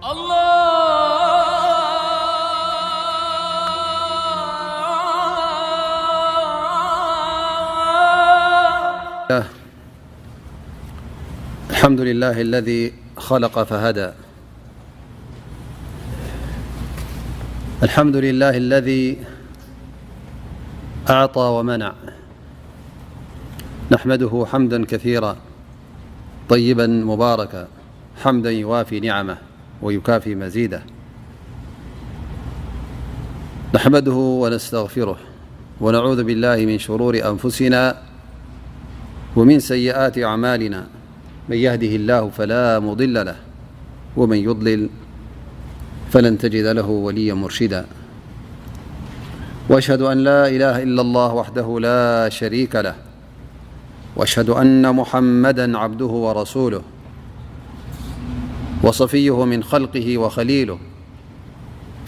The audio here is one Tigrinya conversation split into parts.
الله. الحمد لله الذي خلق فهدى. الحمد لله الذي أعطى ومنع. نحمده حمدا كثيرا طيبا مباركا، حمدا يوافي نعمه ويكافي مزيده. نحمده ونستغفره، ونعوذ بالله من شرور أنفسنا ومن سيئات أعمالنا. من يهده الله فلا مضل له، ومن يضلل فلن تجد له وليا مرشدا. وأشهد أن لا إله إلا الله وحده لا شريك له، وأشهد أن محمدا عبده ورسوله، وصفيه من خلقه وخليله،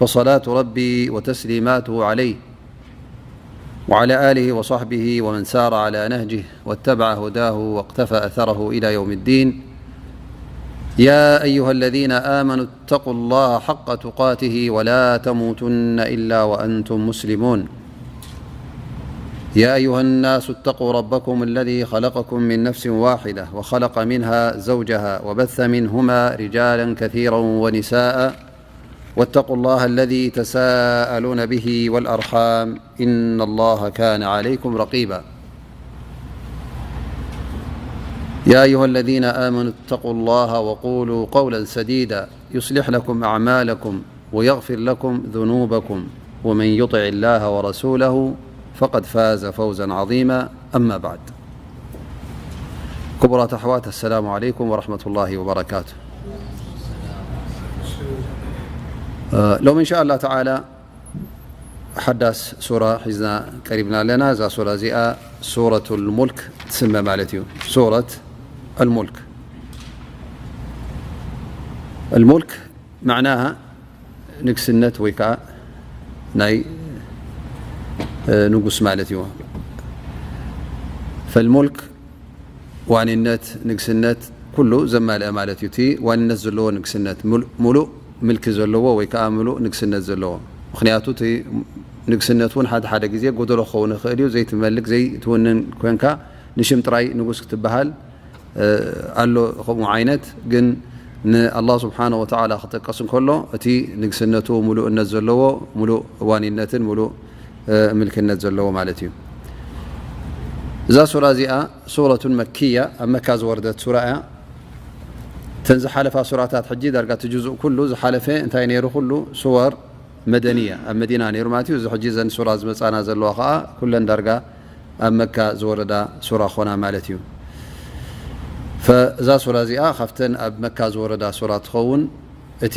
فصلاة ربي وتسليماته عليه وعلى آله وصحبه ومن سار على نهجه واتبع هداه واقتفى أثره إلى يوم الدين. يا أيها الذين آمنوا اتقوا الله حق تقاته ولا تموتن إلا وأنتم مسلمون. يا أيها الناس اتقوا ربكم الذي خلقكم من نفس واحدة وخلق منها زوجها وبث منهما رجالا كثيرا ونساء، واتقوا الله الذي تساءلون به والأرحام، إن الله كان عليكم رقيبا. يا أيها الذين آمنوا اتقوا الله وقولوا قولا سديدا يصلح لكم أعمالكم ويغفر لكم ذنوبكم، ومن يطع الله ورسوله فقد فاز فوزا عظيما. أما بعد. ክቡራት ኣሕዋት፣ السلام عليكم ورحمة الله وبركاته. ሎሚ إن شاء الله تعالى ሓዳስ ሱራ ሒዝና ቀሪብና ኣለና። እዛ ሱራ እዚኣ ሱረቱል ሙልክ ትስመ ማለት እዩ። ሱረት ኣልሙልክ። ኣልሙልክ መዕናሃ ንግስነት ወይ ከዓ ናይ፣ እ፣ ንጉስ ማለት እዩ። ፈልሙልክ ዋንነት፣ ንግስነት ኩሉ ዘማልአ ማለት እዩ። እቲ ዋንነት ዘለዎ ንግስነት፣ ሙሉ-፣ ሙሉእ ምልኪ ዘለዎ ወይ ከዓ ሙሉእ ንግስነት ዘለዎ። ምኽንያቱ እቲ ንግስነት እውን ሓደ ሓደ ግዜ ጎደሎ ክኸውን ይኽእል እዩ። ዘይትመልክ፣ ዘይትውንን ኮንካ ንሽም ጥራይ ንጉስ ክትበሃል፣ እ፣ ኣሎ። ከምኡ ዓይነት ግን ንኣላህ ስብሓነ ወተዓላ ክጠቀስ እንከሎ እቲ ንግስነቱ ሙሉእነት ዘለዎ፣ ሙሉእ ዋንነትን ሙሉእ፣ እ፣ ምልክነት ዘለዎ ማለት እዩ። እዛ ሱራ እዚኣ ሱረቱን መክያ፣ ኣብ መካ ዝወረደት ሱራ እያ። እተን ዝሓለፋ ሱራታት፣ ሕጂ ዳርጋ እቲ ጁዙእ ኩሉ ዝሓለፈ እንታይ ነይሩ? ኩሉ ሱወር መደንያ፣ ኣብ መዲና ነይሩ ማለት እዩ። እዚ ሕጂ እዘን ሱራ ዝመጻና ዘለዋ ከኣ ኩለን ዳርጋ ኣብ መካ ዝወረዳ ሱራ ኾና ማለት እዩ። ፈእዛ ሱራ እዚኣ ካብተን ኣብ መካ ዝወረዳ ሱራ ትኸውን። እቲ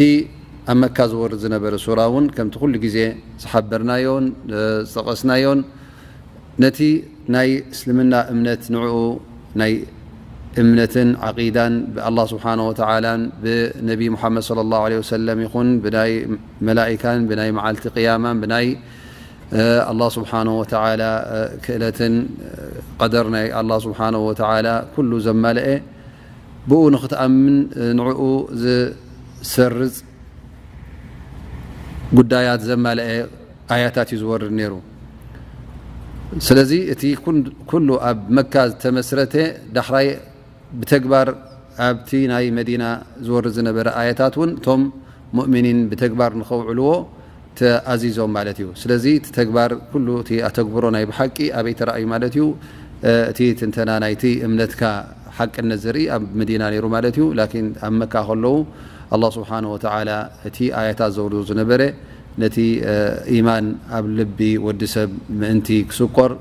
ኣብ መካ ዝወርድ ዝነበረ ሱራ እውን ከምቲ ኩሉ ግዜ ዝሓበርናዮን፣ እ፣ ዝጠቐስናዮን ነቲ ናይ እስልምና እምነት፣ ንዕኡ ናይ እምነትን ዓቂዳን ብኣላህ ስብሓነ ወተዓላን ብነቢ ሙሓመድ ሰለላሁ ዐለይሂ ወሰለም ይኹን፣ ብናይ መላኢካን ብናይ መዓልቲ ቅያማን ብናይ፣ እ፣ ኣላህ ስብሓነ ወተዓላ፣ እ፣ ክእለትን፣ እ፣ ቀደር ናይ ኣላህ ስብሓነ ወተዓላ ኩሉ ዘማልአ፣ ብኡ ንኽትኣምን፣ እ፣ ንዕኡ ዝሰርጽ ጉዳያት ዘማልአ ኣያታት እዩ ዝወርድ ነይሩ። ስለዚ እቲ ኩን-፣ ኩሉ ኣብ መካ ዝተመስረተ፣ ዳሕራይ ብተግባር ኣብቲ ናይ መዲና ዝወርድ ዝነበረ ኣያታት እውን እቶም ሙእሚኒን ብተግባር ንኸውዕልዎ ተኣዚዞም ማለት እዩ። ስለዚ እቲ ተግባር ኩሉ እቲ ኣተግብሮ ናይ ብሓቂ ኣበይ ተራእዩ ማለት እዩ? እ፣ እቲ ትንተና ናይቲ እምነትካ ሓቅነት ዘርኢ ኣብ መዲና ነይሩ ማለት እዩ። ላኪን ኣብ መካ ከለዉ ኣላህ ስብሓነ ወተዓላ እቲ ኣያታት ዘውርዶ ዝነበረ ነቲ፣ እ፣ ኢማን ኣብ ልቢ ወዲ ሰብ ምእንቲ ክስቆር፣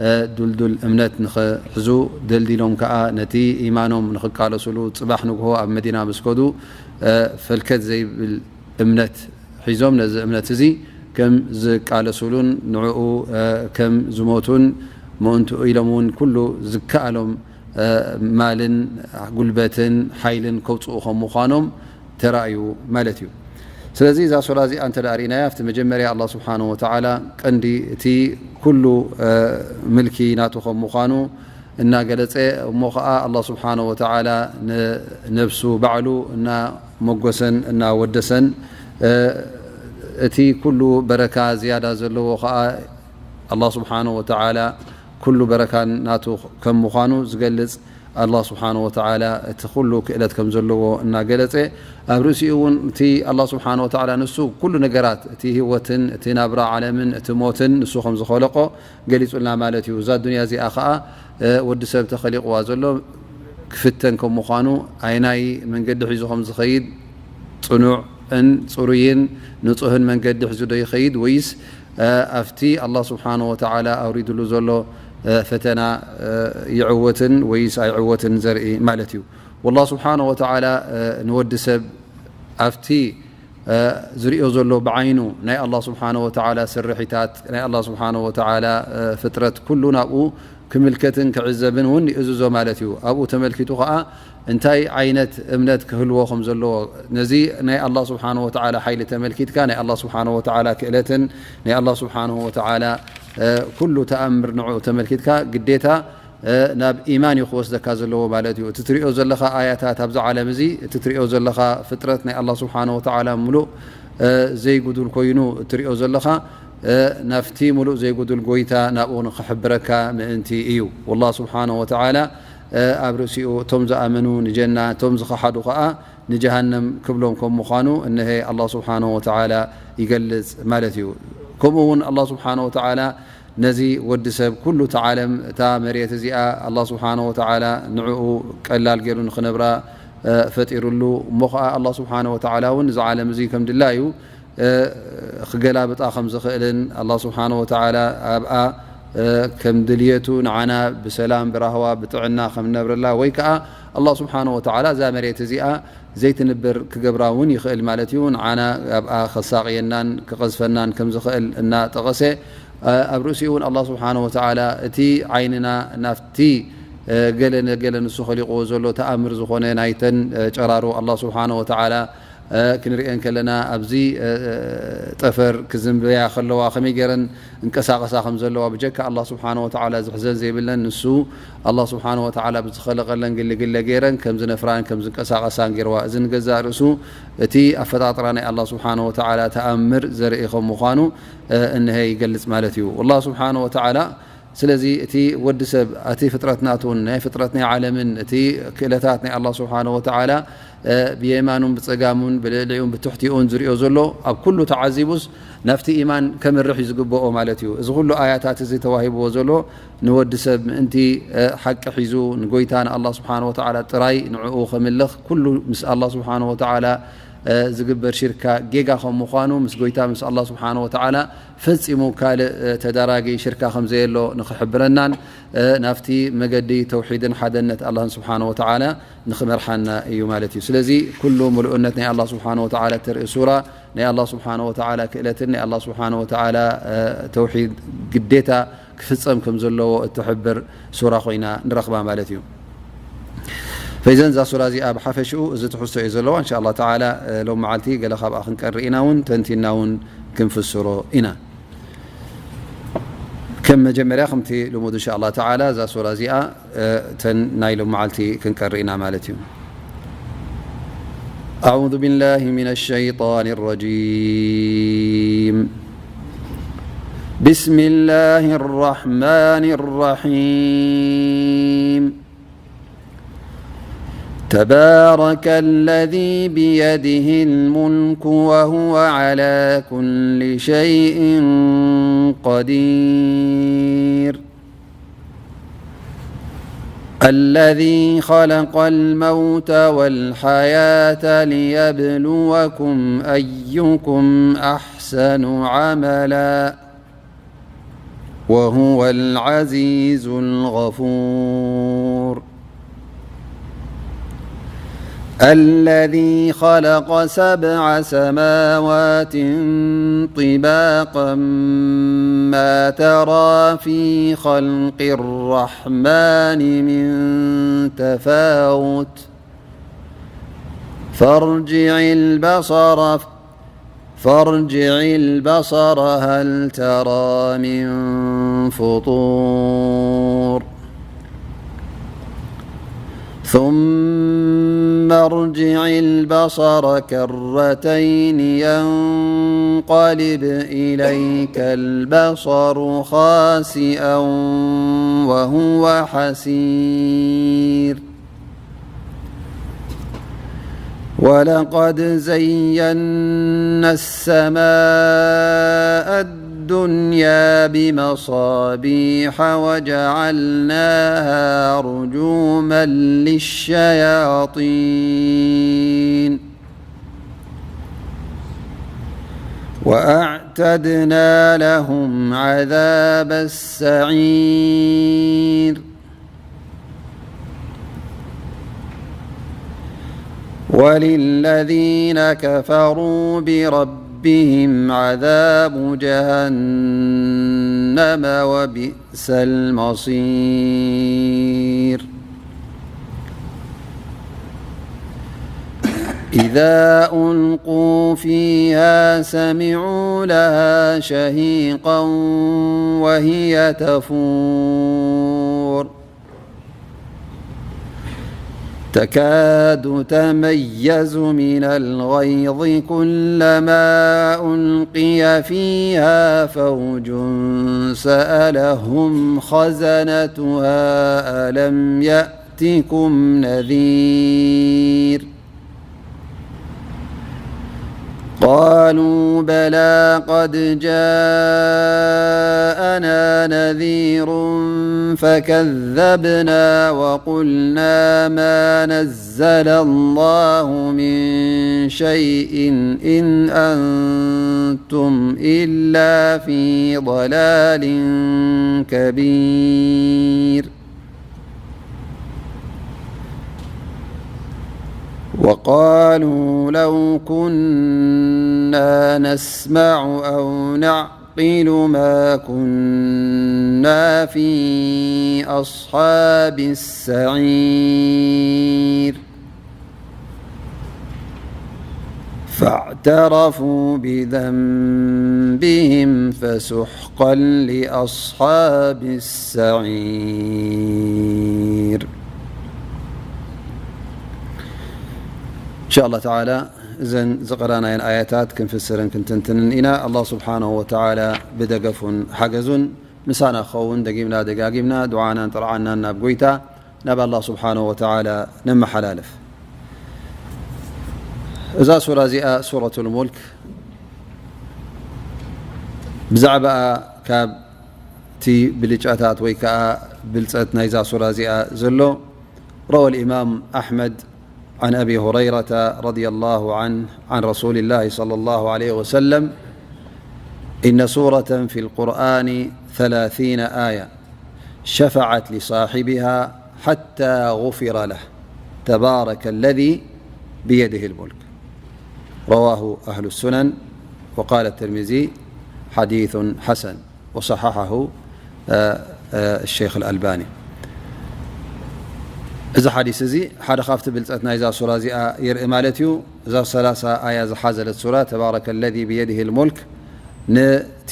እ፣ ድልዱል እምነት ንኽሕዙ ደልዲሎም ከኣ ነቲ ኢማኖም ንኽቃለሱሉ ጽባሕ ንግሆ ኣብ መዲና ምስ ከዱ፣ እ፣ ፈልከት ዘይብል እምነት ሒዞም ነዚ እምነት እዚ ከም ዝቃለሱሉን ንዕኡ፣ እ፣ ከም ዝሞቱን ምእንትኡ ኢሎም እውን ኩሉ ዝከኣሎም፣ እ፣ ማልን ጉልበትን ሓይልን ከውፅኡ ከም ምዃኖም ተራእዩ ማለት እዩ። ስለዚ እዛ ሱራ እዚኣ እንተ ደኣ ርኢናያ፣ ኣብቲ መጀመርያ ኣላህ ስብሓነሁ ወተዓላ ቀንዲ እቲ ኩሉ፣ እ፣ ምልኪ ናቱ ከም ምዃኑ፣ እናገለጸ፣ እሞ ኸዓ ኣላህ ስብሓነሁ ወተዓላ ንነብሱ ባዕሉ እናመጎሰን እናወደሰን፣ እ፣ እቲ ኩሉ በረካ ዝያዳ ዘለዎ ኸዓ ኣላህ ስብሓነሁ ወተዓላ ኩሉ በረካ ናቱ ከም ምዃኑ ዝገልጽ፣ ኣላህ ስብሓነሁ ወተዓላ እቲ ኩሉ ክእለት ከም ዘለዎ እናገለጸ፣ ኣብ ርእሲኡ እውን እቲ ኣላህ ስብሓነሁ ወተዓላ ንሱ ኩሉ ነገራት፣ እቲ ህይወትን እቲ ናብራ ዓለምን እቲ ሞትን ንሱ ከም ዝኸለቆ ገሊጹልና ማለት እዩ። እዛ ዱንያ እዚኣ ኸዓ፣ እ፣ ወዲ ሰብ ተኸሊቕዋ ዘሎ ክፍተን ከም ምዃኑ፣ ኣይናይ መንገዲ ሒዙ ከም ዝኸይድ፣ ጽኑዕን ጽሩይን ንጹህን መንገዲ ሒዙ ዶ ይኸይድ፣ ወይስ፣ እ፣ ኣብቲ ኣላህ ስብሓነሁ ወተዓላ ኣውሪድሉ ዘሎ፣ እ፣ ፈተና፣ እ፣ ይዕወትን ወይስ ኣይዕወትን ዘርኢ ማለት እዩ። ወላህ ስብሓነሁ ወተዓላ፣ እ፣ ንወዲ ሰብ ኣብቲ፣ እ፣ ዝርእዮ ዘሎ ብዓይኑ ናይ ኣላህ ስብሓነሁ ወተዓላ ስርሒታት፣ ናይ ኣላህ ስብሓነሁ ወተዓላ፣ እ፣ ፍጥረት ኩሉ ናብኡ ክምልከትን ክዕዘብን እውን ይእዝዞ ማለት እዩ። ኣብኡ ተመልኪቱ ኸዓ እንታይ ዓይነት እምነት ክህልዎ ከም ዘለዎ፣ ነዚ ናይ ኣላህ ስብሓነሁ ወተዓላ ሓይሊ ተመልኪትካ፣ ናይ ኣላህ ስብሓነሁ ወተዓላ ክእለትን ናይ ኣላህ ስብሓነሁ ወተዓላ፣ እ፣ ኩሉ ተኣምር ንዕኡ ተመልኪትካ ግዴታ፣ እ፣ ናብ ኢማን እዩ ክወስደካ ዘለዎ ማለት እዩ። እቲ ትሪኦ ዘለኻ ኣያታት ኣብዚ ዓለም እዚ፣ እቲ ትሪኦ ዘለኻ ፍጥረት ናይ ኣላህ ስብሓነሁ ወተዓላ ምሉእ፣ እ፣ ዘይጉዱል ኮይኑ እትሪኦ ዘለኻ፣ እ፣ ናብቲ ምሉእ ዘይጉዱል ጎይታ ናብኡ ንኽሕብረካ ምእንቲ እዩ። ወላህ ስብሓነሁ ወተዓላ፣ እ፣ ኣብ ርእሲኡ እቶም ዝኣመኑ ንጀና፣ እቶም ዝኸሓዱ ኸዓ ንጀሃነም ክብሎም ከም ምዃኑ እነሀ ኣላህ ስብሓነሁ ወተዓላ ይገልጽ ማለት እዩ። ከምኡ እውን ኣላህ ስብሓነሁ ወተዓላ ነዚ ወዲ ሰብ ኩሉ እታ ዓለም፣ እታ መሬት እዚኣ ኣላህ ስብሓነሁ ወተዓላ ንዕኡ ቀላል ገይሩ ንኽነብራ፣ እ፣ ፈጢሩሉ፣ እሞ ኸዓ ኣላህ ስብሓነሁ ወተዓላ እውን እዚ ዓለም እዚ ከም ድላዩ፣ እ፣ ክገላብጣ ከም ዝኽእልን ኣላህ ስብሓነሁ ወተዓላ ኣብኣ፣ እ፣ ከም ድልየቱ ንዓና ብሰላም ብራህዋ ብጥዕና ከም ንነብረላ ወይ ከዓ ኣላህ ስብሓነሁ ወተዓላ እዛ መሬት እዚኣ ዘይትንበር ክገብራ እውን ይኽእል ማለት እዩ። ንዓና ኣብኣ ከሳቕየናን ክቐዝፈናን ከም ዝኽእል እናጠቐሰ፣ እ፣ ኣብ ርእሲኡ እውን ኣላህ ስብሓነሁ ወተዓላ እቲ ዓይንና ናብቲ፣ እ፣ ገለ ነገለ ንሱ ኸሊቕዎ ዘሎ ተኣምር ዝኾነ ናይተን፣ እ፣ ጨራሩ ኣላህ ስብሓነሁ ወተዓላ፣ እ፣ ክንሪአን ከለና ኣብዚ፣ እ፣ ጠፈር ክዝንበያ ከለዋ ከመይ ገይረን እንቀሳቐሳ ከም ዘለዋ ብጀካ ኣላህ ስብሓነሁ ወተዓላ ዝሕዘን ዘይብለን ንሱ ኣላህ ስብሓነሁ ወተዓላ ብዝኸለቐለን ግልግለ ገይረን ከም ዝነፍራን ከም ዝንቀሳቐሳን ገይርዋ። እዚ ንገዛእ ርእሱ እቲ ኣፈጣጥራ ናይ ኣላህ ስብሓነሁ ወተዓላ ተኣምር ዘርኢ ከም ምዃኑ፣ እ፣ እንሀ ይገልጽ ማለት እዩ። ኣላህ ስብሓነሁ ወተዓላ ስለዚ እቲ ወዲ ሰብ፣ እቲ ፍጥረት ናቱን ናይ ፍጥረት ናይ ዓለምን እቲ ክእለታት ናይ ኣላህ ስብሓነሁ ወተዓላ፣ እ፣ ብየማኑን ብጸጋሙን ብልዕሊኡን ብትሕቲኡን ዝሪኦ ዘሎ ኣብ ኩሉ ተዓዚቡስ ናብቲ ኢማን ከምርሕ እዩ ዝግብኦ ማለት እዩ። እዚ ኩሉ ኣያታት እዚ ተዋሂብዎ ዘሎ ንወዲ ሰብ ምእንቲ፣ እ፣ ሓቂ ሒዙ ንጎይታ ንኣላህ ስብሓነሁ ወተዓላ ጥራይ ንዕኡ ከምልኽ፣ ኩሉ ምስ ኣላህ ስብሓነሁ ወተዓላ፣ እ፣ ዝግበር ሽርካ ጌጋ ከም ምዃኑ፣ ምስ ጎይታ ምስ ኣላህ ስብሓነሁ ወተዓላ ፈጺሙ ካልእ፣ እ፣ ተዳራጊ ሽርካ ከም ዘየሎ ንኽሕብረናን፣ እ፣ ናብቲ መገዲ ተውሒድን ሓደነት ኣላህን ስብሓነሁ ወተዓላ ንኽመርሓና እዩ ማለት እዩ። ስለዚ ኩሉ ምሉእነት ናይ ኣላህ ስብሓነሁ ወተዓላ እተርኢ ሱራ፣ ናይ ኣላህ ስብሓነሁ ወተዓላ ክእለትን ናይ ኣላህ ስብሓነሁ ወተዓላ፣ እ፣ ተውሒድ ግዴታ ክፍጸም ከም ዘለዎ እትሕብር ሱራ ኮይና ንረኽባ ማለት እዩ። ፈይዘን እዛ ሱራ እዚኣ ብሓፈሽኡ እዚ ትሕዝቶ እዩ ዘለዋ። እንሻ ኣላህ ተዓላ፣ እ፣ ሎም መዓልቲ ገለ ካብኣ ክንቀሪ ኢና እውን ተንቲና እውን ክንፍስሮ ኢና። ከም መጀመርያ ከምቲ ልሙድ እንሻ ኣላህ ተዓላ እዛ ሱራ እዚኣ፣ እ፣ ተን ናይ ሎም መዓልቲ ክንቀሪ ኢና ማለት እዩ። أعوذ بالله من الشيطان الرجيم. بسم الله الرحمن الرحيم. تبارك الذي بيده الملك وهو على كل شيء قدير. الذي خلق الموت والحياة ليبلوكم أيكم أحسن عملا وهو العزيز الغفور. الذي خلق سبع سماوات طباقا ما ترى في خلق الرحمن من تفاوت فارجع البصر فارجع البصر هل ترى من فطور. ثم ارجع البصر كرتين ينقلب إليك البصر خاسئا وهو حسير. ولقد زينا السماء الدنيا بمصابيح وجعلناها رجوما للشياطين وأعتدنا لهم عذاب السعير. وللذين كفروا بربهم عذاب جهنم وبئس المصير. إذا ألقوا فيها سمعوا لها شهيقا وهي تفور تكاد تميز من الغيظ كلما ألقي فيها فوج سألهم خزنتها ألم يأتكم نذير قالوا بلى قد جاءنا نذير فكذبنا وقلنا ما نزل الله من شيء إن أنتم إلا في ضلال كبير. وقالوا لو كنا نسمع أو نعقل ما كنا في أصحاب السعير. فاعترفوا بذنبهم فسحقا لأصحاب السعير. إن شاء الله تعالى እዘን ዝቐራናየን ኣያታት ክንፍስርን ክንትንትንን ኢና። ኣላህ ስብሓነሁ ወተዓላ ብደገፉን ሓገዙን ምሳና ክኸውን ደጊምና ደጋጊምና ዱዓናን ጥርዓናን ናብ ጎይታ ናብ ኣላህ ስብሓነሁ ወተዓላ ነመሓላልፍ። እዛ ሱራ እዚኣ ሱረቱል ሙልክ ብዛዕባኣ ካብቲ ብልጫታት ወይ ከዓ ብልፀት ናይዛ ሱራ እዚኣ ዘሎ روى الإمام أحمد عن أبي هريرة رضي الله عنه عن رسول الله صلى الله عليه وسلم: إن سورة في القرآن ثلاثين آية شفعت لصاحبها حتى غفر له، تبارك الذي بيده الملك. رواه أهل السنن، وقال الترمذي: حديث حسن، وصححه الشيخ الألباني. እዚ ሓዲስ እዚ ሓደ ካብቲ ብልፀት ናይዛ ሱራ እዚኣ የርኢ ማለት እዩ። እዛ ሰላሳ ኣያ ዝሓዘለት ሱራ ተባረከ ለዚ ብየድሂ ልሙልክ፣ ነቲ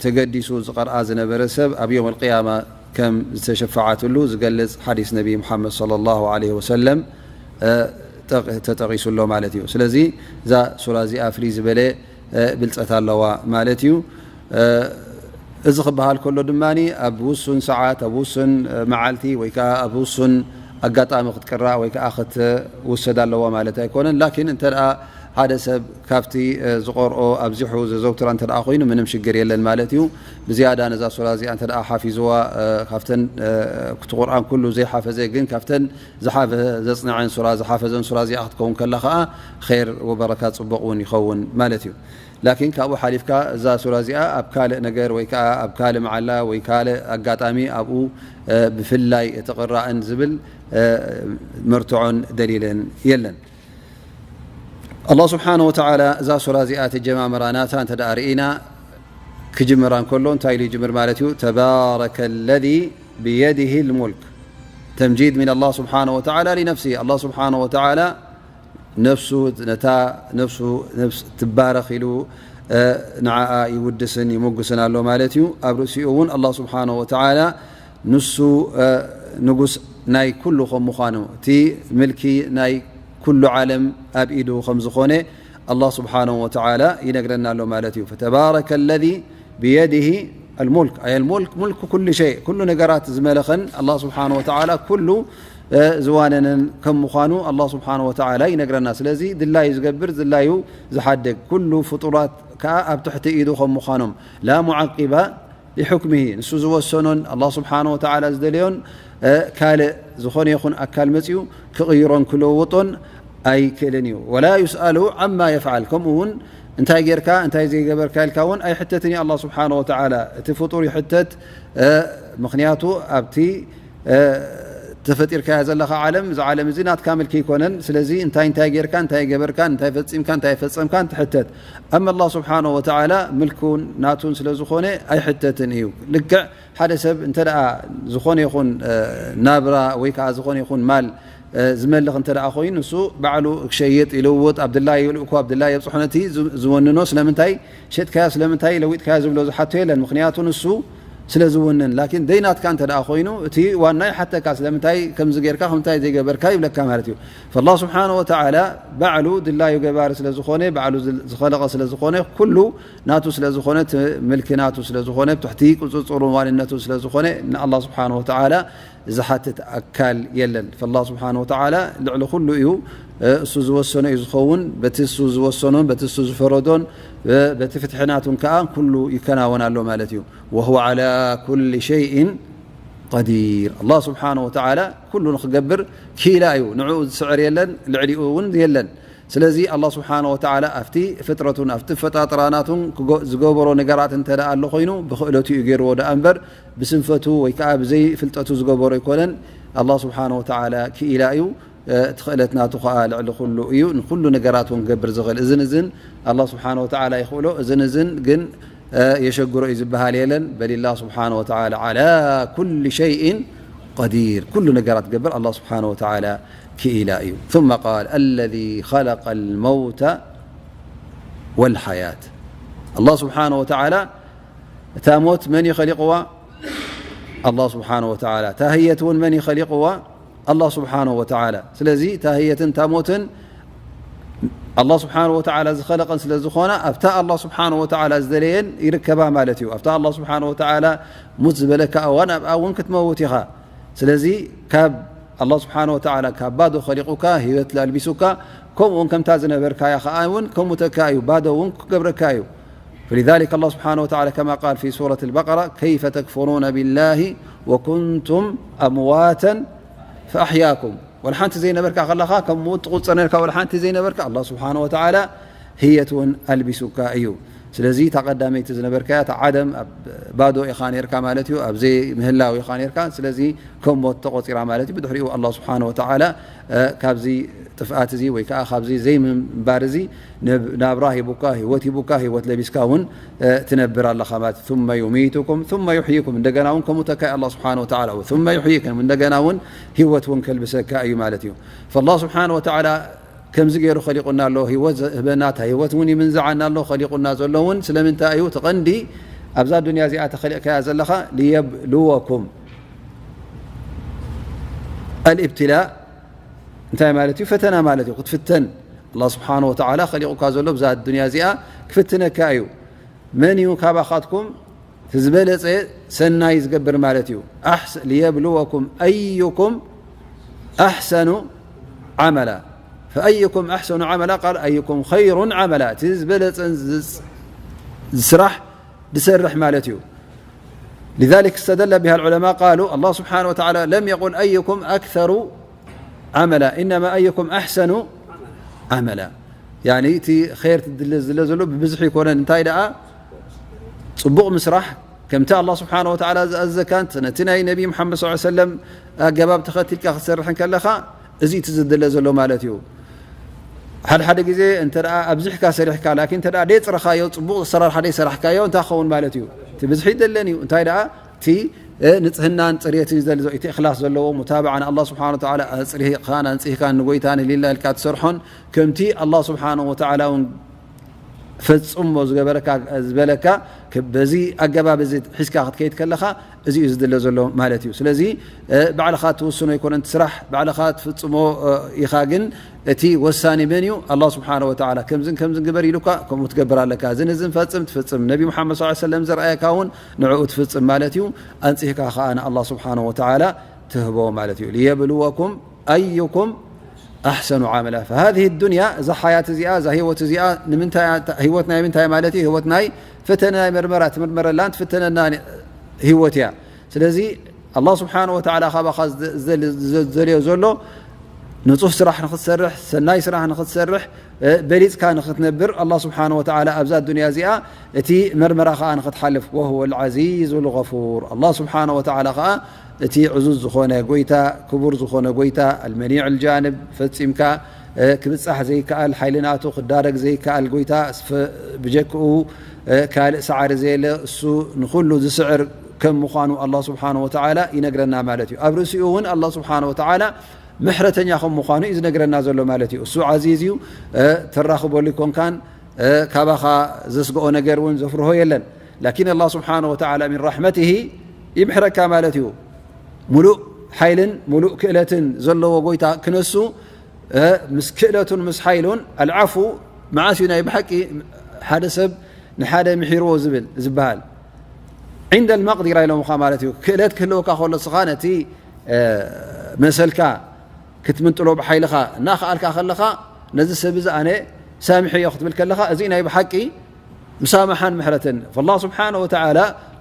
ተገዲሱ ዝቐርኣ ዝነበረ ሰብ ኣብ ዮም ኣልቅያማ ከም ዝተሸፈዓትሉ ዝገልጽ ሓዲስ ነቢ ሙሓመድ ሰለላሁ ዐለይሂ ወሰለም፣ እ፣ ጠቕ-፣ ተጠቒሱ ኣሎ ማለት እዩ። ስለዚ እዛ ሱራ እዚኣ ፍልይ ዝበለ፣ እ፣ ብልጸት ኣለዋ ማለት እዩ። እ፣ እዚ ክበሃል ከሎ ድማ ኣብ ውሱን ሰዓት፣ ኣብ ውሱን፣ እ፣ መዓልቲ ወይ ከኣ ኣብ ውሱን ኣጋጣሚ ክትቅራእ ወይ ከኣ ክትውሰድ ኣለዋ ማለት ኣይኮነን። ላኪን እንተ ደኣ ሓደ ሰብ ካብቲ፣ እ፣ ዝቐርኦ ኣብዚሑ ዘዘውትራ እንተ ደኣ ኮይኑ ምንም ሽግር የለን ማለት እዩ። ብዝያዳ ነዛ ሱራ እዚኣ እንተ ደኣ ሓፊዝዋ፣ እ፣ ካብተን፣ እ፣ እቲ ቁርኣን ኩሉ ዘይሓፈዘ ግን ካብተን ዝሓፈ-፣ ዘጽንዐን ሱራ፣ ዝሓፈዘን ሱራ እዚኣ ክትከውን ከላ ከኣ ኸይር ወበረካ ጽቡቕ እውን ይኸውን ማለት እዩ። ላኪን ካብኡ ሓሊፍካ እዛ ሱራ እዚኣ ኣብ ካልእ ነገር ወይ ከኣ ኣብ ካልእ መዓላ ወይ ካልእ ኣጋጣሚ ኣብኡ፣ እ፣ ብፍላይ ትቕራእን ዝብል፣ እ፣ መርትዖን ደሊልን የለን። ኣላህ ስብሓነ ወተዓላ እዛ ሱራ እዚኣ ተጀማምራ ናታ እንተ ደኣ ርኢና፣ ክጅምራ እንከሎ እንታይ ኢሉ ይጅምር ማለት እዩ? ተባረከ ለዚ ብየድሂ ልሙልክ። ተምጂድ ሚን ኣላህ ስብሓነ ወተዓላ ሊነፍሲሂ። ኣላህ ስብሓነ ወተዓላ ነፍሱ፣ ነታ ነፍሱ፣ ነፍስ ትባረኽ ኢሉ፣ እ፣ ንዓኣ ይውድስን ይሞግስን ኣሎ ማለት እዩ። ኣብ ርእሲኡ እውን ኣላህ ስብሓነ ወተዓላ ንሱ፣ እ፣ ንጉስ ናይ ኩሉ ከም ምዃኑ፣ እቲ ምልኪ ናይ ኩሉ ዓለም ኣብ ኢዱ ከም ዝኾነ ኣላህ ስብሓነሁ ወተዓላ ይነግረና ኣሎ ማለት እዩ። ፈተባረከ ለዚ ብየዲሂ ኣልሙልክ፣ ኣይ ኣልሙልክ ሙልክ ኩሉ ሸይ፣ ኩሉ ነገራት ዝመለኸን ኣላህ ስብሓነሁ ወተዓላ ኩሉ፣ እ፣ ዝዋነነን ከም ምዃኑ ኣላህ ስብሓነሁ ወተዓላ ይነግረና። ስለዚ ድላዩ ዝገብር፣ ድላዩ ዝሓድግ፣ ኩሉ ፍጡራት ከኣ ኣብ ትሕቲ ኢዱ ከም ምዃኖም፣ ላ ሙዓቂባ ሊሑክሚሂ፣ ንሱ ዝወሰኖን ኣላህ ስብሓነሁ ወተዓላ ዝደለዮን፣ እ፣ ካልእ ዝኾነ ይኹን ኣካል መጺኡ ክቕይሮን ክለውጦን ኣይክእልን እዩ። ወላ ዩስኣሉ ዓማ የፍዓል፣ ከምኡ እውን እንታይ ጌርካ እንታይ ዘይገበርካ ኢልካ እውን ኣይሕተትን እዩ ኣላህ ስብሓነሁ ወተዓላ። እቲ ፍጡር ይሕተት፣ እ፣ ምኽንያቱ ኣብቲ፣ እ፣ ተፈጢርካያ ዘለኻ ዓለም፣ እዚ ዓለም እዚ ናትካ ምልኪ ኣይኮነን። ስለዚ እንታይ እንታይ ጌርካ፣ እንታይ ገበርካ፣ እንታይ ፈጺምካ፣ እንታይ ፈጸምካን ትሕተት። ኣማ ኣላህ ስብሓነሁ ወተዓላ ምልኩን ናቱን ስለ ዝኾነ ኣይሕተትን እዩ። ልክዕ ሓደ ሰብ እንተ ደኣ ዝኾነ ይኹን፣ እ፣ ናብራ ወይ ከኣ ዝኾነ ይኹን ማል፣ እ፣ ዝመልኽ እንተ ደኣ ኮይኑ፣ ንሱ ባዕሉ ክሸይጥ ይልውጥ፣ ኣብ ድላዩ ይልእኮ፣ ኣብ ድላዩ የብጽሖ፣ ነቲ ዝ-፣ ዝወንኖ ስለምንታይ ሸጥካዮ፣ ስለምንታይ ለዊጥካዮ ዝብሎ ዝሓቶ የለን። ምኽንያቱ ንሱ ስለ ዝውንን። ላኪን ደይናትካ እንተ ደኣ ኮይኑ፣ እቲ ዋና ይሓተካ፣ ስለምንታይ ከምዚ ጌርካ፣ ከምንታይ ዘይገበርካ ይብለካ ማለት እዩ። ፈላህ ስብሓነሁ ወተዓላ ባዕሉ ድላዩ ገባሪ ስለ ዝኾነ፣ ባዕሉ ዝ-፣ ዝኸለቐ ስለ ዝኾነ፣ ኩሉ ናቱ ስለ ዝኾነ፣ እቲ ምልኪ ናቱ ስለ ዝኾነ፣ ብትሕቲ ቁጽጽሩን ዋንነቱን ስለ ዝኾነ፣ ንኣላህ ስብሓነሁ ወተዓላ ዝሓትት ኣካል የለን። ፈላህ ስብሓነሁ ወተዓላ ልዕሊ ኩሉ እዩ። እ፣ እሱ ዝወሰኖ እዩ ዝኸውን። በቲ እሱ ዝወሰኖን በቲ እሱ ዝፈረዶን፣ እ፣ በቲ ፍትሒ ናቱን ከኣ ኩሉ ይከናወን ኣሎ ማለት እዩ። ወሁወ ዓላ ኩሊ ሸይእን ቀዲር። ኣላህ ስብሓነሁ ወተዓላ ኩሉ ንኽገብር ክኢላ እዩ። ንዕኡ ዝስዕር የለን፣ ልዕሊኡ እውን የለን። ስለዚ ኣላህ ስብሓነሁ ወተዓላ ኣብቲ ፍጥረቱን ኣብቲ ፈጣጥራ ናቱን ክጎ-፣ ዝገበሮ ነገራት እንተ ደኣ ኣሎ ኮይኑ፣ ብኽእለቱ እዩ ገይርዎ ደኣ እምበር፣ ብስንፈቱ ወይ ከኣ ብዘይ ፍልጠቱ ዝገበሮ ኣይኮነን። ኣላህ ስብሓነሁ ወተዓላ ክኢላ እዩ። እ፣ እቲ ክእለት ናቱ ከኣ ልዕሊ ኩሉ እዩ። ንኩሉ ነገራት እውን ክገብር ዝኽእል። እዝን እዝን ኣላህ ስብሓነሁ ወተዓላ ይኽእሎ፣ እዝን እዝን ግን፣ እ፣ የሸግሮ እዩ ዝበሃል የለን። በሊላህ ስብሓነሁ ወተዓላ ዓላ ኩሊ ሸይእን ቀዲር። ኩሉ ነገራት ክገብር ኣላህ ስብሓነሁ ወተዓላ ክኢላ እዩ። ثم قال الذي خلق الموت والحياة. ኣላህ ስብሓነሁ ወተዓላ እታ ሞት መን እዩ ኸሊቕዋ? ኣላህ ስብሓነሁ ወተዓላ። እታ ህየት እውን መን እዩ ኸሊቕዋ? ኣላህ ስብሓነሁ ወተዓላ። ስለዚ እታ ህየትን እታ ሞትን ኣላህ ስብሓነሁ ወተዓላ ዝኸለቐን ስለ ዝኾና፣ ኣብታ ኣላህ ስብሓነሁ ወተዓላ ዝደለየን ይርከባ ማለት እዩ። ኣብታ ኣላህ ስብሓነሁ ወተዓላ ሙት ዝበለካ እዋን፣ ኣብኣ እውን ክትመውት ኢኻ። ስለዚ ካብ ኣላህ ስብሓነሁ ወተዓላ ካብ ባዶ ኸሊቑካ፣ ህይወት ላልቢሱካ፣ ከምኡውን ከምታ ዝነበርካያ ኸኣ እውን ከሙተካ እዩ፣ ባዶ እውን ክገብረካ እዩ። فلذلك الله سبحانه وتعالى كما قال في سورة البقرة: كيف تكفرون بالله وكنتم أمواتا فأحياكم. ወላ ሓንቲ ዘይነበርካ ከለኻ ከም ምዉት ትቑጸር ነርካ፣ ወላ ሓንቲ ዘይነበርካ ኣላህ ስብሓነ ወተዓላ ህየት እውን ኣልቢሱካ እዩ። ስለዚ እታ ቀዳመይቲ ዝነበርካያ እታ ዓደም ኣብ ባዶ ኢኻ ነርካ ማለት እዩ፣ ኣብ ዘይምህላው ኢኻ ነርካ። ስለዚ ከም ሞት ተቖጺራ ማለት እዩ። ብድሕሪኡ ኣላህ ስብሓነ ወተዓላ፣ እ፣ ካብዚ ጥፍኣት እዚ ወይ ከዓ ካብዚ ዘይምንባር እዚ ነብ-፣ ናብራ ሂቡካ፣ ህይወት ሂቡካ፣ ህይወት ለቢስካ እውን፣ እ፣ ትነብር ኣለኻ ማለት እዩ። ثم يميتكم ثم يحييكم፣ እንደገና እውን ከሙተካ እዩ ኣላህ ስብሓነ ወተዓላ። ثم يحييكم፣ እንደገና እውን ህይወት እውን ከልብሰካ እዩ ማለት እዩ። ፈላህ ስብሓነ ወተዓላ ከምዚ ገይሩ ኸሊቁና ኣሎ፣ ህይወት ዝህበና፣ እታ ህይወት እውን ይምንዝዓና ኣሎ፣ ኸሊቁና ዘሎ እውን ስለምንታይ እዩ? እቲ ቀንዲ ኣብዛ ዱንያ እዚኣ ተኸሊቕካያ ዘለኻ፣ ሊየብልወኩም። ኣልእብትላእ እንታይ ማለት እዩ? ፈተና ማለት እዩ። ክትፍተን፣ ኣላህ ስብሓነ ወተዓላ ኸሊቑካ ዘሎ ብዛ ዱንያ እዚኣ ክፍትነካ እዩ። መን እዩ ካባኻትኩም እቲ ዝበለጸ ሰናይ ዝገብር ማለት እዩ? ኣሕስ-፣ ሊየብልወኩም ኣዩኩም ኣሕሰኑ ዓመላ። ፈኣዩኩም ኣሕሰኑ ዓመላ ቃል ኣዩኩም ኸይሩን ዓመላ። እቲ ዝበለጸን ዝስ-፣ ዝስራሕ ዝሰርሕ ማለት እዩ። لذلك استدل بها العلماء قالوا الله سبحانه وتعالى لم يقل أيكم أكثر عملا إنما أيكم أحسن عملا. ያኒ እቲ ኸይር ትድለ ዝለ ዘሎ ብብዝሒ ይኮነን። እንታይ ደኣ ጽቡቕ ምስራሕ ከምቲ ኣላህ ስብሓነ ወተዓላ ዝኣዘካን ነቲ ናይ ነቢ ሙሓመድ ሰለላሁ ዐለይሂ ወሰለም ኣገባብ ተኸቲልካ ክትሰርሕ እንከለኻ እዚ እቲ ዝድለ ዘሎ ማለት እዩ። ሓደ ሓደ ግዜ እንተ ደኣ ኣብዚሕካ ሰሪሕካ፣ ላኪን እንተ ደኣ ደይጽረኻዮ፣ ጽቡቕ ኣሰራርሓ ደይሰራሕካዮ፣ እንታይ ክኸውን ማለት እዩ? እቲ ብዝሒ ይደለን እዩ። እንታይ ደኣ እቲ፣ እ፣ ንጽህናን ጽሬትን እዩ ዘልዞ፣ እቲ እኽላስ ዘለዎ፣ ሙታብዓ ንኣላህ ስብሓነ ወተዓላ፣ ኣጽሪኻን ኣንጽህካን ንጎይታ ንሊላ ኢልካ ትሰርሖን፣ ከምቲ ኣላህ ስብሓነ ወተዓላ እውን ፈጽሞ ዝገበረካ፣ ዝበለካ፣ ከ-፣ በዚ ኣገባብ እዚ ሒዝካ ክትከይድ ከለኻ፣ እዚ እዩ ዝድለ ዘሎ ማለት እዩ። ስለዚ ባዕልኻ ትውስኖ ኣይኮነን፣ እቲ ስራሕ ባዕልኻ ትፍጽሞ ኢኻ። ግን እቲ ወሳኒ መን እዩ? ኣላህ ስብሓነ ወተዓላ። ከምዝን ከምዝን ግበር ኢሉካ ከምኡ ትገብር ኣለካ። እዝን እዝን ፈጽም ትፍጽም፣ ነቢ ሙሓመድ ሰለላሁ ዐለይሂ ወሰለም ዘርኣየካ እውን ንዕኡ ትፍጽም ማለት እዩ። ኣንጺህካ ከኣ ንኣላህ ስብሓነ ወተዓላ ትህቦ ማለት እዩ። ሊየብልወኩም ኣዩኩም ኣሕሰኑ ዓመላ። ፈሃዚህ ዱንያ፣ እዛ ሓያት እዚኣ፣ እዛ ህይወት እዚኣ ንምንታይ እያ? ህይወት ናይ ምንታይ ማለት እዩ? ህይወት ናይ ፈተነ፣ ናይ መርመራ፣ ትምርመረላን ትፍተነና ህይወት እያ። ስለዚ ኣላህ ስብሓነ ወተዓላ ካባኻ ዝደ-፣ ዝደል-፣ ዝደልዮ ዘሎ ንጹህ ስራሕ ንኽትሰርሕ፣ ሰናይ ስራሕ ንኽትሰርሕ፣ በሊጽካ ንኽትነብር ኣላህ ስብሓነ ወተዓላ ኣብዛ ዱንያ እዚኣ እቲ መርመራ ከኣ ንኽትሓልፍ። ወሁወ ልዓዚዙ ልገፉር። ኣላህ ስብሓነ ወተዓላ ከኣ እቲ ዕዙዝ ዝኾነ ጎይታ፣ ክቡር ዝኾነ ጎይታ፣ ኣልመኒዕ ልጃንብ፣ ፈጺምካ ክብጻሕ ዘይከኣል፣ ሓይሊ ናቱ ክዳረግ ዘይከኣል ጎይታ፣ ብጀክኡ ካልእ ሰዓሪ ዘየለ፣ እሱ ንኹሉ ዝስዕር ከም ምዃኑ ኣላህ ስብሓነ ወተዓላ ይነግረና ማለት እዩ። ኣብ ርእሲኡ እውን ኣላህ ስብሓነ ወተዓላ ምሕረተኛ ከም ምዃኑ እዩ ዝነግረና ዘሎ ማለት እዩ። እሱ ዓዚዝ እዩ፣ ተራኽበሉ ይኮንካን፣ ካባኻ ዘስግኦ ነገር እውን ዘፍርሆ የለን። ላኪን ኣላህ ስብሓነ ወተዓላ ሚን ራሕመትሂ ይምሕረካ ማለት እዩ። ሙሉእ ሓይልን ሙሉእ ክእለትን ዘለዎ ጎይታ ክነሱ፣ ምስ ክእለቱን ምስ ሓይሉን፣ ኣልዓፉ መዓስ እዩ ናይ ብሓቂ ሓደ ሰብ ንሓደ ምሒርዎ ዝብል ዝበሃል? ዒንደ ልመቅዲራ ኢሎምኻ ማለት እዩ። ክእለት ክህልወካ ከሎ፣ ስኻ ነቲ መሰልካ ክትምንጥሎ ብሓይልኻ እናኸኣልካ ከለኻ፣ ነዚ ሰብ እዚ ኣነ ሳሚሐዮ ክትብል ከለኻ፣ እዚ ናይ ብሓቂ ምሳማሓን ምሕረትን። ፈላህ ስብሓነ ወተዓላ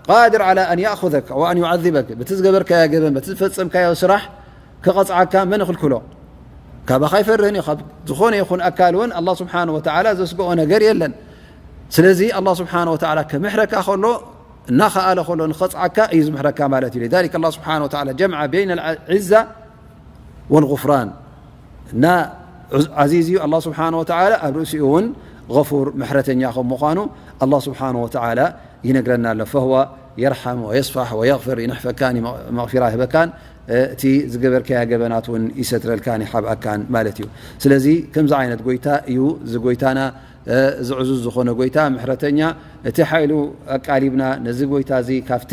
ቃድር ዓላ ኣን ያእኹዘክ ወኣን ዩዓዚበክ። በቲ ዝገበርካዮ ገበን፣ በቲ ዝፈጸምካዮ ስራሕ ክቐጽዓካ መን ይኽልክሎ? ካባኻ ኣይፈርህን እዩ። ካብ ዝኾነ ይኹን ኣካል እውን ኣላህ ስብሓነ ወተዓላ ዘስግኦ ነገር የለን። ስለዚ ኣላህ ስብሓነ ወተዓላ ክምሕረካ ከሎ፣ እናኸኣለ ከሎ ንኸጽዓካ እዩ ዝምሕረካ ማለት እዩ። لذلك الله سبحانه وتعالى جمع بين العزة والغفران። እና ዑዝ-፣ ዓዚዝ እዩ ኣላህ ስብሓነ ወተዓላ፣ ኣብ ርእሲኡ እውን ገፉር ምሕረተኛ ከም ምዃኑ ኣላህ ስብሓነ ወተዓላ ይነግረና ኣሎ። فهو يرحم ويصفح ويغفر፣ ይንሕፈካን ይመ-፣ መቕፊራ ይህበካን፣ እቲ ዝገበርካያ ገበናት እውን ይሰትረልካን ይሓብኣካን ማለት እዩ። ስለዚ ከምዚ ዓይነት ጎይታ እዩ እዚ ጎይታና፣ እዚ ዕዙዝ ዝኾነ ጎይታ፣ ምሕረተኛ፣ እቲ ሓይሉ ኣቃሊብና ነዚ ጎይታ እዚ ካብቲ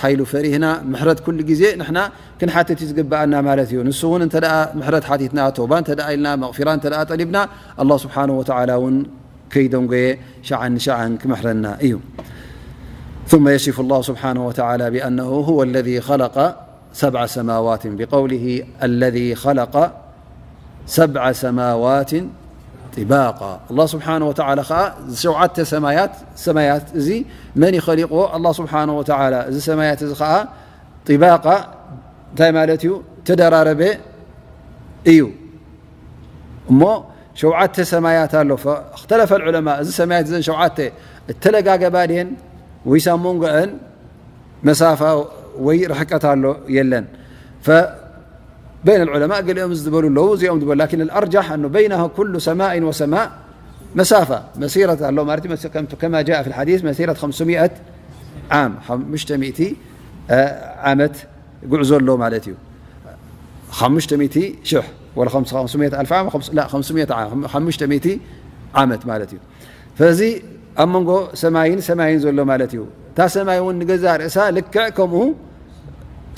ሓይሉ ፈሪህና፣ ምሕረት ኩሉ ግዜ ንሕና ክንሓትት እዩ ዝግብኣና ማለት እዩ። ንሱ እውን እንተ ደኣ ምሕረት ሓቲትና፣ ተውባ እንተ ደኣ ኢልና፣ መቕፊራ እንተ ደኣ ጠሊብና፣ ኣላህ ስብሓነሁ ወተዓላ እውን ከይደንጎየ ሸዓን ንሸዓን ክምሕረና እዩ። ثم يصف الله سبحانه وتعالى بأنه هو الذي خلق سبع سماوات بقوله: الذي خلق سبع سماوات طباقا. ኣላህ ስብሓነሁ ወተዓላ ኸዓ ሸውዓተ ሰማያት፣ ሰማያት እዚ መን እዩ ኸሊቕዎ? ኣላህ ስብሓነሁ ወተዓላ። እዚ ሰማያት እዚ ኸዓ ጢባቃ እንታይ ማለት እዩ? ተደራረበ እዩ። እሞ ሸውዓተ ሰማያት ኣሎ። ፈ-፣ እኽተለፈ ልዑለማ፣ እዚ ሰማያት እዘን ሸውዓተ እተለጋገባ ድየን ወይስ ኣብ መንጎአን መሳፋ ወይ ርሕቀት ኣሎ የለን? ፈ-፣ በይነ ልዑለማ ገሊኦም ዝበሉ ኣለዉ፣ እዚኦም ዝበሉ፣ ላኪን ኣልኣርጃሕ ኣኑ በይነሃ ኩሉ ሰማእን ወሰማእ መሳፋ፣ መሲረት ኣሎ ማለት እዩ። መስ-፣ ከም-፣ ከማ ጃአ ፊ ልሓዲስ መሲረት ኸምስሚእት ዓም፣ ሓሙሽተ ሚእቲ ዓመት ጉዕዞ ኣሎ ማለት እዩ። ሓሙሽተ ሚእቲ ሽሕ ወላ ኸምስ-፣ ኸምስሚእት ኣልፍ ዓም፣ ኸምስ-፣ ላ፣ ኸምስሚእት ዓም፣ ሓሙሽተ ሚእቲ ዓመት ማለት እዩ። ፈዚ ኣብ መንጎ ሰማይን ሰማይን ዘሎ ማለት እዩ። እታ ሰማይ እውን ንገዛእ ርእሳ ልክዕ ከምኡ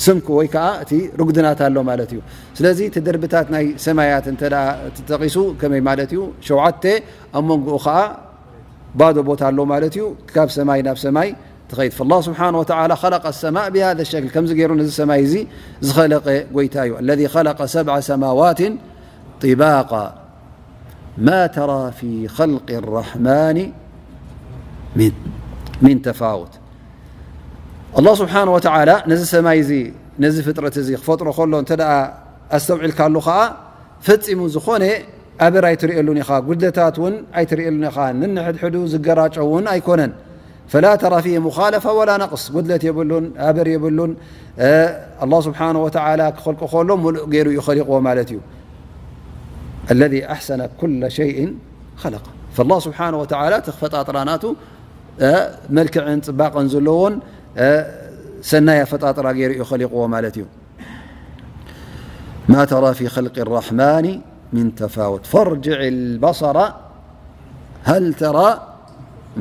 ስምኪ ወይ ከዓ እቲ ርጉድናት ኣሎ ማለት እዩ። ስለዚ እቲ ድርብታት ናይ ሰማያት እንተ ደኣ ተጠቒሱ ከመይ ማለት እዩ? ሸውዓተ፣ ኣብ መንጎኡ ከዓ ባዶ ቦታ ኣሎ ማለት እዩ። ካብ ሰማይ ናብ ሰማይ ትኸይድ። فالله سبحانه وتعالى خلق السماء بهذا الشكل، ከምዚ ገይሩ ነዚ ሰማይ እዚ ዝኸለቐ ጎይታ እዩ። الذي خلق سبع سماوات طباقا ما ترى في خلق الرحمن من، من تفاوت. ኣላህ ስብሓነሁ ወተዓላ ነዚ ሰማይ እዚ፣ ነዚ ፍጥረት እዚ ክፈጥሮ ከሎ እንተ ደኣ ኣስተውዒልካሉ ኸዓ፣ ፈጺሙ ዝኾነ ኣበር ኣይትርእየሉን ኢኻ፣ ጉድለታት እውን ኣይትርእየሉን ኢኻ። ነንሕድሕዱ ዝገራጨው እውን ኣይኮነን። فلا ترى فيه مخالفة ولا نقص፣ ጉድለት የብሉን፣ ኣበር የብሉን። እ፣ ኣላህ ስብሓነሁ ወተዓላ ክኸልቆ ከሎ ምሉእ ገይሩ እዩ ኸሊቕዎ ማለት እዩ። الذي أحسن كل شيء خلقه። فالله سبحانه وتعالى እቲ ክፈጣጥራ ናቱ፣ እ፣ መልክዕን ጽባቐን ዘለዎን፣ እ፣ ሰናይ ኣፈጣጥራ ገይሩ እዩ ኸሊቕዎ ማለት እዩ። ما ترى في خلق الرحمن من تفاوت فارجع البصر هل ترى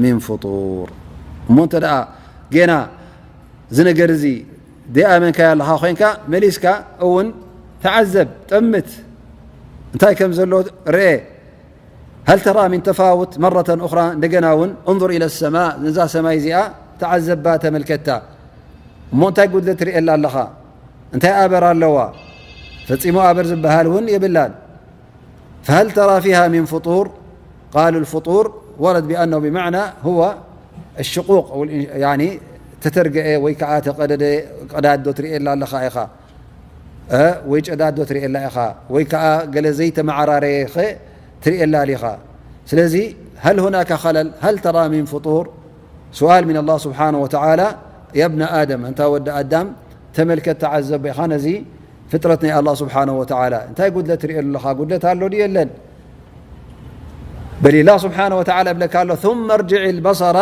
من فطور። እሞ እንተ ደኣ ጌና እዚ ነገር እዚ ደይኣመንካዮ ኣለኻ ኮይንካ፣ መሊስካ እውን ተዓዘብ፣ ጠምት፣ እንታይ ከም ዘሎ ርኤ። هل ترى من تفاوت مرة أخرى، እንደገና እውን انظر إلى السماء، ነዛ ሰማይ እዚኣ ተዓዘባ፣ ተመልከታ። እሞ እንታይ ጉድለት ትርእየላ ኣለኻ? እንታይ ኣበር ኣለዋ? ፈጺሙ ኣበር ዝበሃል እውን የብላን። فهل ترى فيها من فطور؟ قالوا الفطور ورد بأنه بمعنى هو الشقوق، يعني ተተርገአ ወይ ከዓ ተቐደደ ቀዳዶ ትርእየላ ኣለኻ ኢኻ። እ፣ ወይ ጨዳዶ ትርእየላ ኢኻ፣ ወይ ከዓ ገለ ዘይተመዓራረየ ኸ ትርእየላ ኢኻ። ስለዚ هل هناك خلل؟ هل ترى من فطور؟ سؤال من الله سبحانه وتعالى، يا ابن آدم، ኣንታ ወዲ ኣዳም፣ ተመልከት፣ ተዓዘብ ኢኻ ነዚ ፍጥረት ናይ ኣላህ ስብሓነሁ ወተዓላ። እንታይ ጉድለት ትርእየሉ ኣለኻ? ጉድለት ኣሎ ድዩ የለን? በል ኣላህ ስብሓነሁ ወተዓላ እብለካ ኣሎ፣ ثم ارجع البصر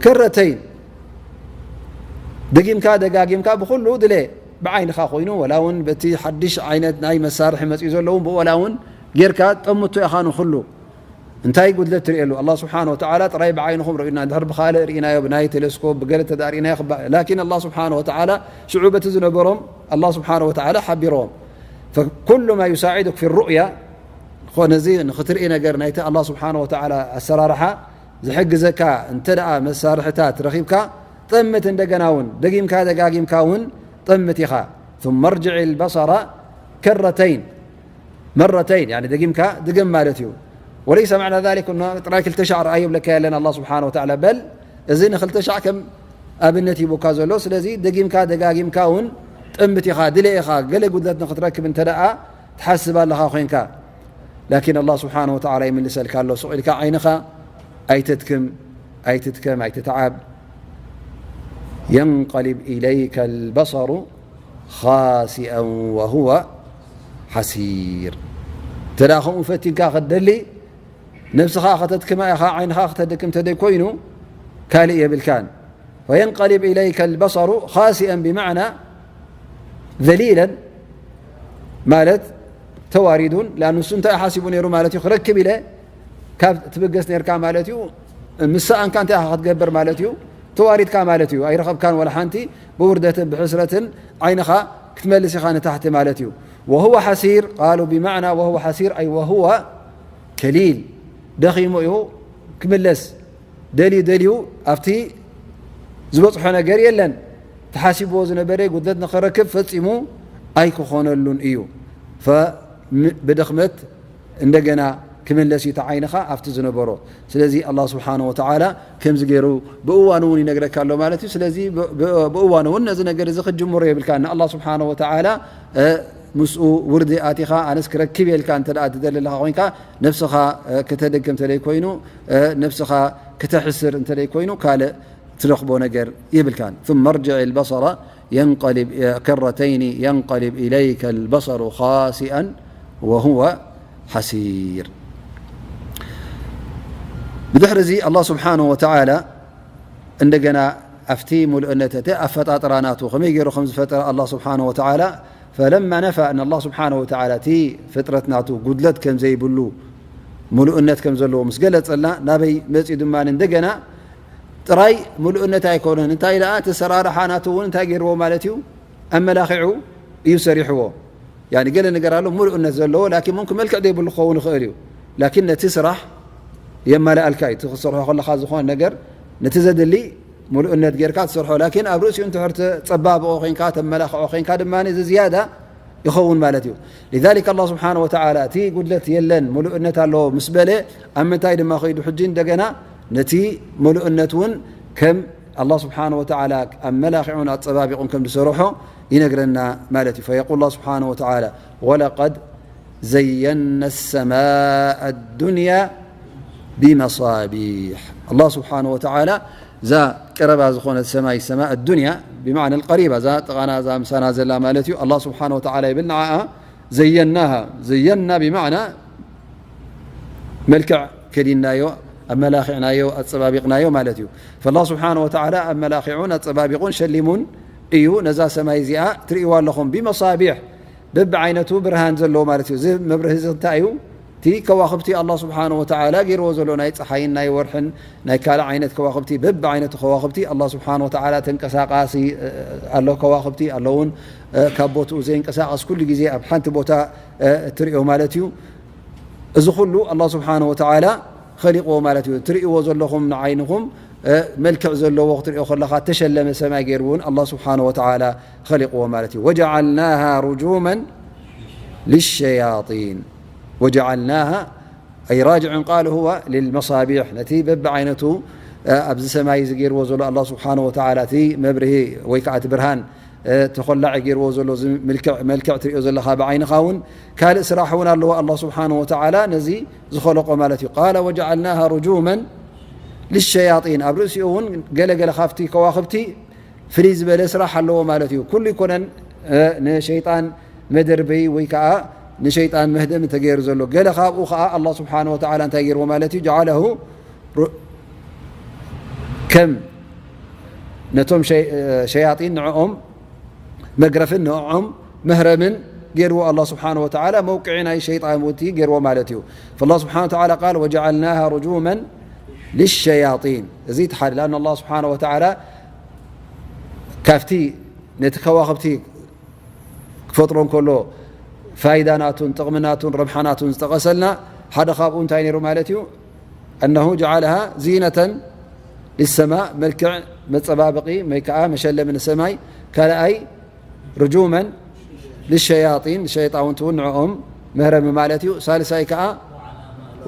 كرتين፣ ደጊምካ ደጋጊምካ ብኹሉ ድለ፣ ብዓይንኻ ኮይኑ ወላ እውን በቲ ሓድሽ ዓይነት ናይ መሳርሒ መፅኡ ዘለውን ብኡ ወላ እውን ጌርካ ጠምቶ ኢኻ ንኹሉ። እንታይ ጉድለት ትርእየሉ? ኣላህ ስብሓነሁ ወተዓላ ጥራይ ብዓይንኹም ርእዩና፣ እንድሕር ብኻልእ ርኢናዮ፣ ብናይ ቴሌስኮፕ ብገለ ተዳ ርኢናዮ ክባ-፣ ላኪን ኣላህ ስብሓነሁ ወተዓላ ሽዑ በቲ ዝነበሮም ኣላህ ስብሓነሁ ወተዓላ ሓቢሮም። فكل ما يساعدك في الرؤية، ዝኾነ እዚ ንኽትርኢ ነገር ናይቲ ኣላህ ስብሓነሁ ወተዓላ ኣሰራርሓ ዝሕግዘካ እንተ ደኣ መሳርሕታት ረኺብካ፣ ጠምት፣ እንደገና እውን ደጊምካ ደጋጊምካ እውን ጠምት ኢኻ። ثم ارجع البصر كرتين مرتين، يعني ደጊምካ ድገም ማለት እዩ። وليس معنى ذلك ጥራይ ክልተ ሻዕ ረኣዩ ይብለካ የለን ኣላህ ስብሓነሁ ወተዓላ። በል እዚ ንክልተ ሻዕ ከም ኣብነት ሂቡካ ዘሎ። ስለዚ ደጊምካ ደጋጊምካ እውን ጠምት ኢኻ፣ ድለ ኢኻ፣ ገለ ጉድለት ንክትረክብ እንተ ደኣ ትሓስብ ኣለኻ ኮይንካ። ላኪን ኣላህ ስብሓነሁ ወተዓላ ይምልሰልካ ኣሎ። ሱቕ ኢልካ ዓይንኻ ኣይትድክም፣ ኣይትድከም፣ ኣይትተዓብ። ينقلب إليك البصر خاسئا وهو حسير። እንተ ደኣ ከምኡ ፈቲንካ ክትደሊ፣ ነብስኻ ከተድክማ ኢኻ፣ ዓይንኻ ከተድክም ተደይ ኮይኑ ካልእ የብልካን። فينقلب إليك البصر خاسئا بمعنى ذليلا ማለት ተዋሪዱን፣ لأنه እሱ እንታይ ሓሲቡ ነይሩ ማለት እዩ፣ ክረክብ ኢለ ካብ ትብገስ ነርካ ማለት እዩ። ምስ ሰኣንካ እንታይ ኢኻ ክትገብር ማለት እዩ? ተዋሪድካ ማለት እዩ። ኣይረኸብካን ወላ ሓንቲ፣ ብውርደትን ብሕስረትን ዓይንኻ ክትመልስ ኢኻ ንታሕቲ ማለት እዩ። وهو حسير، قالوا بمعنى وهو حسير أي وهو كليل፣ ደኺሙ እዩ ክምለስ። ደልዩ ደልዩ ኣብቲ ዝበፅሖ ነገር የለን። ተሓሲብዎ ዝነበረ ጉድለት ንኽረክብ ፈፂሙ ኣይክኾነሉን እዩ። ፈ-፣ ም-፣ ብድኽመት እንደገና ክምለስ እዩ እቲ ዓይንኻ ኣብቲ ዝነበሮ። ስለዚ ኣላህ ስብሓነሁ ወተዓላ ከምዚ ገይሩ ብእዋኑ እውን ይነግረካ ኣሎ ማለት እዩ። ስለዚ ብ-፣ ብ-፣ ብእዋኑ እውን ነዚ ነገር እዚ ክትጅምሮ የብልካ። ንኣላህ ስብሓነሁ ወተዓላ፣ እ፣ ምስኡ ውርዲ ኣቲኻ ኣነስ ክረክብ የልካ እንተ ደኣ ትደሊ ኣለኻ ኮይንካ፣ ነብስኻ፣ እ፣ ከተደግም እንተደይ ኮይኑ፣ እ፣ ነብስኻ ከተሕስር እንተደይ ኮይኑ፣ ካልእ ትረኽቦ ነገር የብልካን። ثم ارجع البصر ينقلب كرتين ينقلب إليك البصر خاسئا وهو حسير። ብድሕሪ እዚ ኣላህ ስብሓነሁ ወተዓላ እንደገና ኣብቲ ምሉእነት፣ እቲ ኣፈጣጥራ ናቱ ከመይ ገይሩ ከም ዝፈጠረ ኣላህ ስብሓነሁ ወተዓላ፣ فلما نفى أن الله سبحانه وتعالى እቲ ፍጥረት ናቱ ጉድለት ከም ዘይብሉ፣ ምሉእነት ከም ዘለዎ ምስ ገለጸልና፣ ናበይ መጺኡ ድማ እንደገና ጥራይ ምሉእነት ኣይኮነን። እንታይ ደኣ፣ እቲ ሰራርሓ ናቱ እውን እንታይ ገይርዎ ማለት እዩ? ኣመላኺዑ እዩ ሰሪሕዎ። ያኒ ገለ ነገር ኣሎ ምሉእነት ዘለዎ፣ ላኪን ሙምክን መልክዕ ዘይብሉ ክኸውን ይኽእል እዩ። ላኪን ነቲ ስራሕ የማልኣልካ እዩ። እቲ ክትሰርሖ ከለኻ ዝኾነ ነገር ነቲ ዘድሊ ምሉእነት ጌርካ ትሰርሖ። ላኪን ኣብ ርእሲኡ እንድሕር ተጸባብቖ ኮይንካ፣ ተመላኽዖ ኮይንካ ድማ እዚ ዝያዳ ይኸውን ማለት እዩ። لذلك ኣላህ ስብሓነሁ ወተዓላ እቲ ጉድለት የለን፣ ምሉእነት ኣለዎ ምስ በለ፣ ኣብ ምንታይ ድማ ከይዱ ሕጂ እንደገና ነቲ ምሉእነት እውን ከም ኣላህ ስብሓነሁ ወተዓላ ኣመላኺዑን ኣጸባቢቑን ከም ዝሰርሖ ይነግረና ማለት እዩ። فيقول الله سبحانه وتعالى ولقد زينا السماء الدنيا بمصابيح. ኣላህ ስብሓነሁ ወተዓላ እዛ ቀረባ ዝኾነት ሰማይ፣ ሰማእ ኣዱንያ ብማዕና ቀሪባ፣ እዛ ጥቓና፣ እዛ ምሳና ዘላ ማለት እዩ። ኣላህ ስብሓነሁ ወተዓላ ይብል ንዓኣ ዘየናሃ። ዘየና ብማዕና መልክዕ ከዲንናዮ፣ ኣመላኺዕናዮ፣ ኣጸባቢቕናዮ ማለት እዩ። ፈላህ ስብሓነሁ ወተዓላ ኣመላኺዑን ኣጸባቢቑን ሸሊሙን እዩ ነዛ ሰማይ እዚኣ ትርእይዋ ኣለኹም። ቢመሳቢሕ፣ በብዓይነቱ ብርሃን ዘለዎ ማለት እዩ። እዚ መብርሂ እዚ እንታይ እዩ? እቲ ከዋኽብቲ ኣላህ ስብሓነ ወተዓላ ገይርዎ ዘሎ ናይ ፀሓይን ናይ ወርሕን ናይ ካልእ ዓይነት ከዋኽብቲ፣ በቢ ዓይነቱ ከዋኽብቲ ኣላህ ስብሓነ ወተዓላ ተንቀሳቃሲ፣ እ፣ ኣሎ፣ ከዋኽብቲ ኣለውን፣ እ፣ ካብ ቦትኡ ዘይንቀሳቀስ ኩሉ ግዜ ኣብ ሓንቲ ቦታ፣ እ፣ እትሪኦ ማለት እዩ። እዚ ኩሉ ኣላህ ስብሓነ ወተዓላ ኸሊቕዎ ማለት እዩ። እትርእይዎ ዘለኹም ንዓይንኹም፣ እ፣ መልክዕ ዘለዎ ክትርእዮ ከለኻ እተሸለመ ሰማይ ገይሩ እውን ኣላህ ስብሓነ ወተዓላ ኸሊቕዎ ማለት እዩ። ወጀዓልናሃ ሩጁመን ሊሸያጢን። ወጀዓልናሃ ኣይ ራጅዑን ቃል ሁወ ሊልመሳቢሕ። ነቲ በብዓይነቱ፣ እ፣ ኣብዚ ሰማይ እዚ ገይርዎ ዘሎ ኣላህ ስብሓነ ወተዓላ እቲ መብርሂ ወይ ከዓ እቲ ብርሃን፣ እ፣ ተኾላዒ ገይርዎ ዘሎ እዚ ምልክዕ፣ መልክዕ ትርእዮ ዘለኻ ብዓይንኻ እውን ካልእ ስራሕ እውን ኣለዎ ኣላህ ስብሓነ ወተዓላ ነዚ ዝኸለቆ ማለት እዩ። ቃለ ወጀዓልናሃ ሩጁመን ሊሸያጢን። ኣብ ርእሲኡ እውን ገለገለ ካብቲ ከዋኽብቲ ፍልይ ዝበለ ስራሕ ኣለዎ ማለት እዩ። ኩሉ ኣይኮነን፣ እ፣ ንሸይጣን መደርበይ ወይ ከዓ ንሸይጣን መህደሚ ተገይሩ ዘሎ። ገለ ካብኡ ከዓ ኣላህ ስብሓነ ወተዓላ እንታይ ገይርዎ ማለት እዩ? ጀዓለሁ ሩ-፣ ከም ነቶም ሸይ-፣ እ፣ ሸያጢን ንዕኦም መግረፍን ንዕኦም መህረምን ገይርዎ ኣላህ ስብሓነ ወተዓላ መውቅዒ ናይ ሸይጣን እውን ገይርዎ ማለት እዩ። ፈላህ ስብሓነ ወተዓላ ቃል ወጀዓልናሃ ሩጁመን ሊሸያጢን። እዚ እቲ ሓደ፣ ላን ኣላህ ስብሓነ ወተዓላ ካብቲ ነቲ ከዋኽብቲ ክፈጥሮ እንከሎ ፋይዳ ናቱን ጥቕሚ ናቱን ረብሓ ናቱን ዝጠቐሰልና ሓደ ካብኡ እንታይ ነይሩ ማለት እዩ? أنه جعلها زينة للسماء፣ መልክዕ መጸባበቒ ወይ ከዓ መሸለሚ ንሰማይ። ካልኣይ رجوما للشياطين፣ ሸይጣውንቲ እውን ንዕኦም መህረሚ ማለት እዩ። ሳልሳይ ከዓ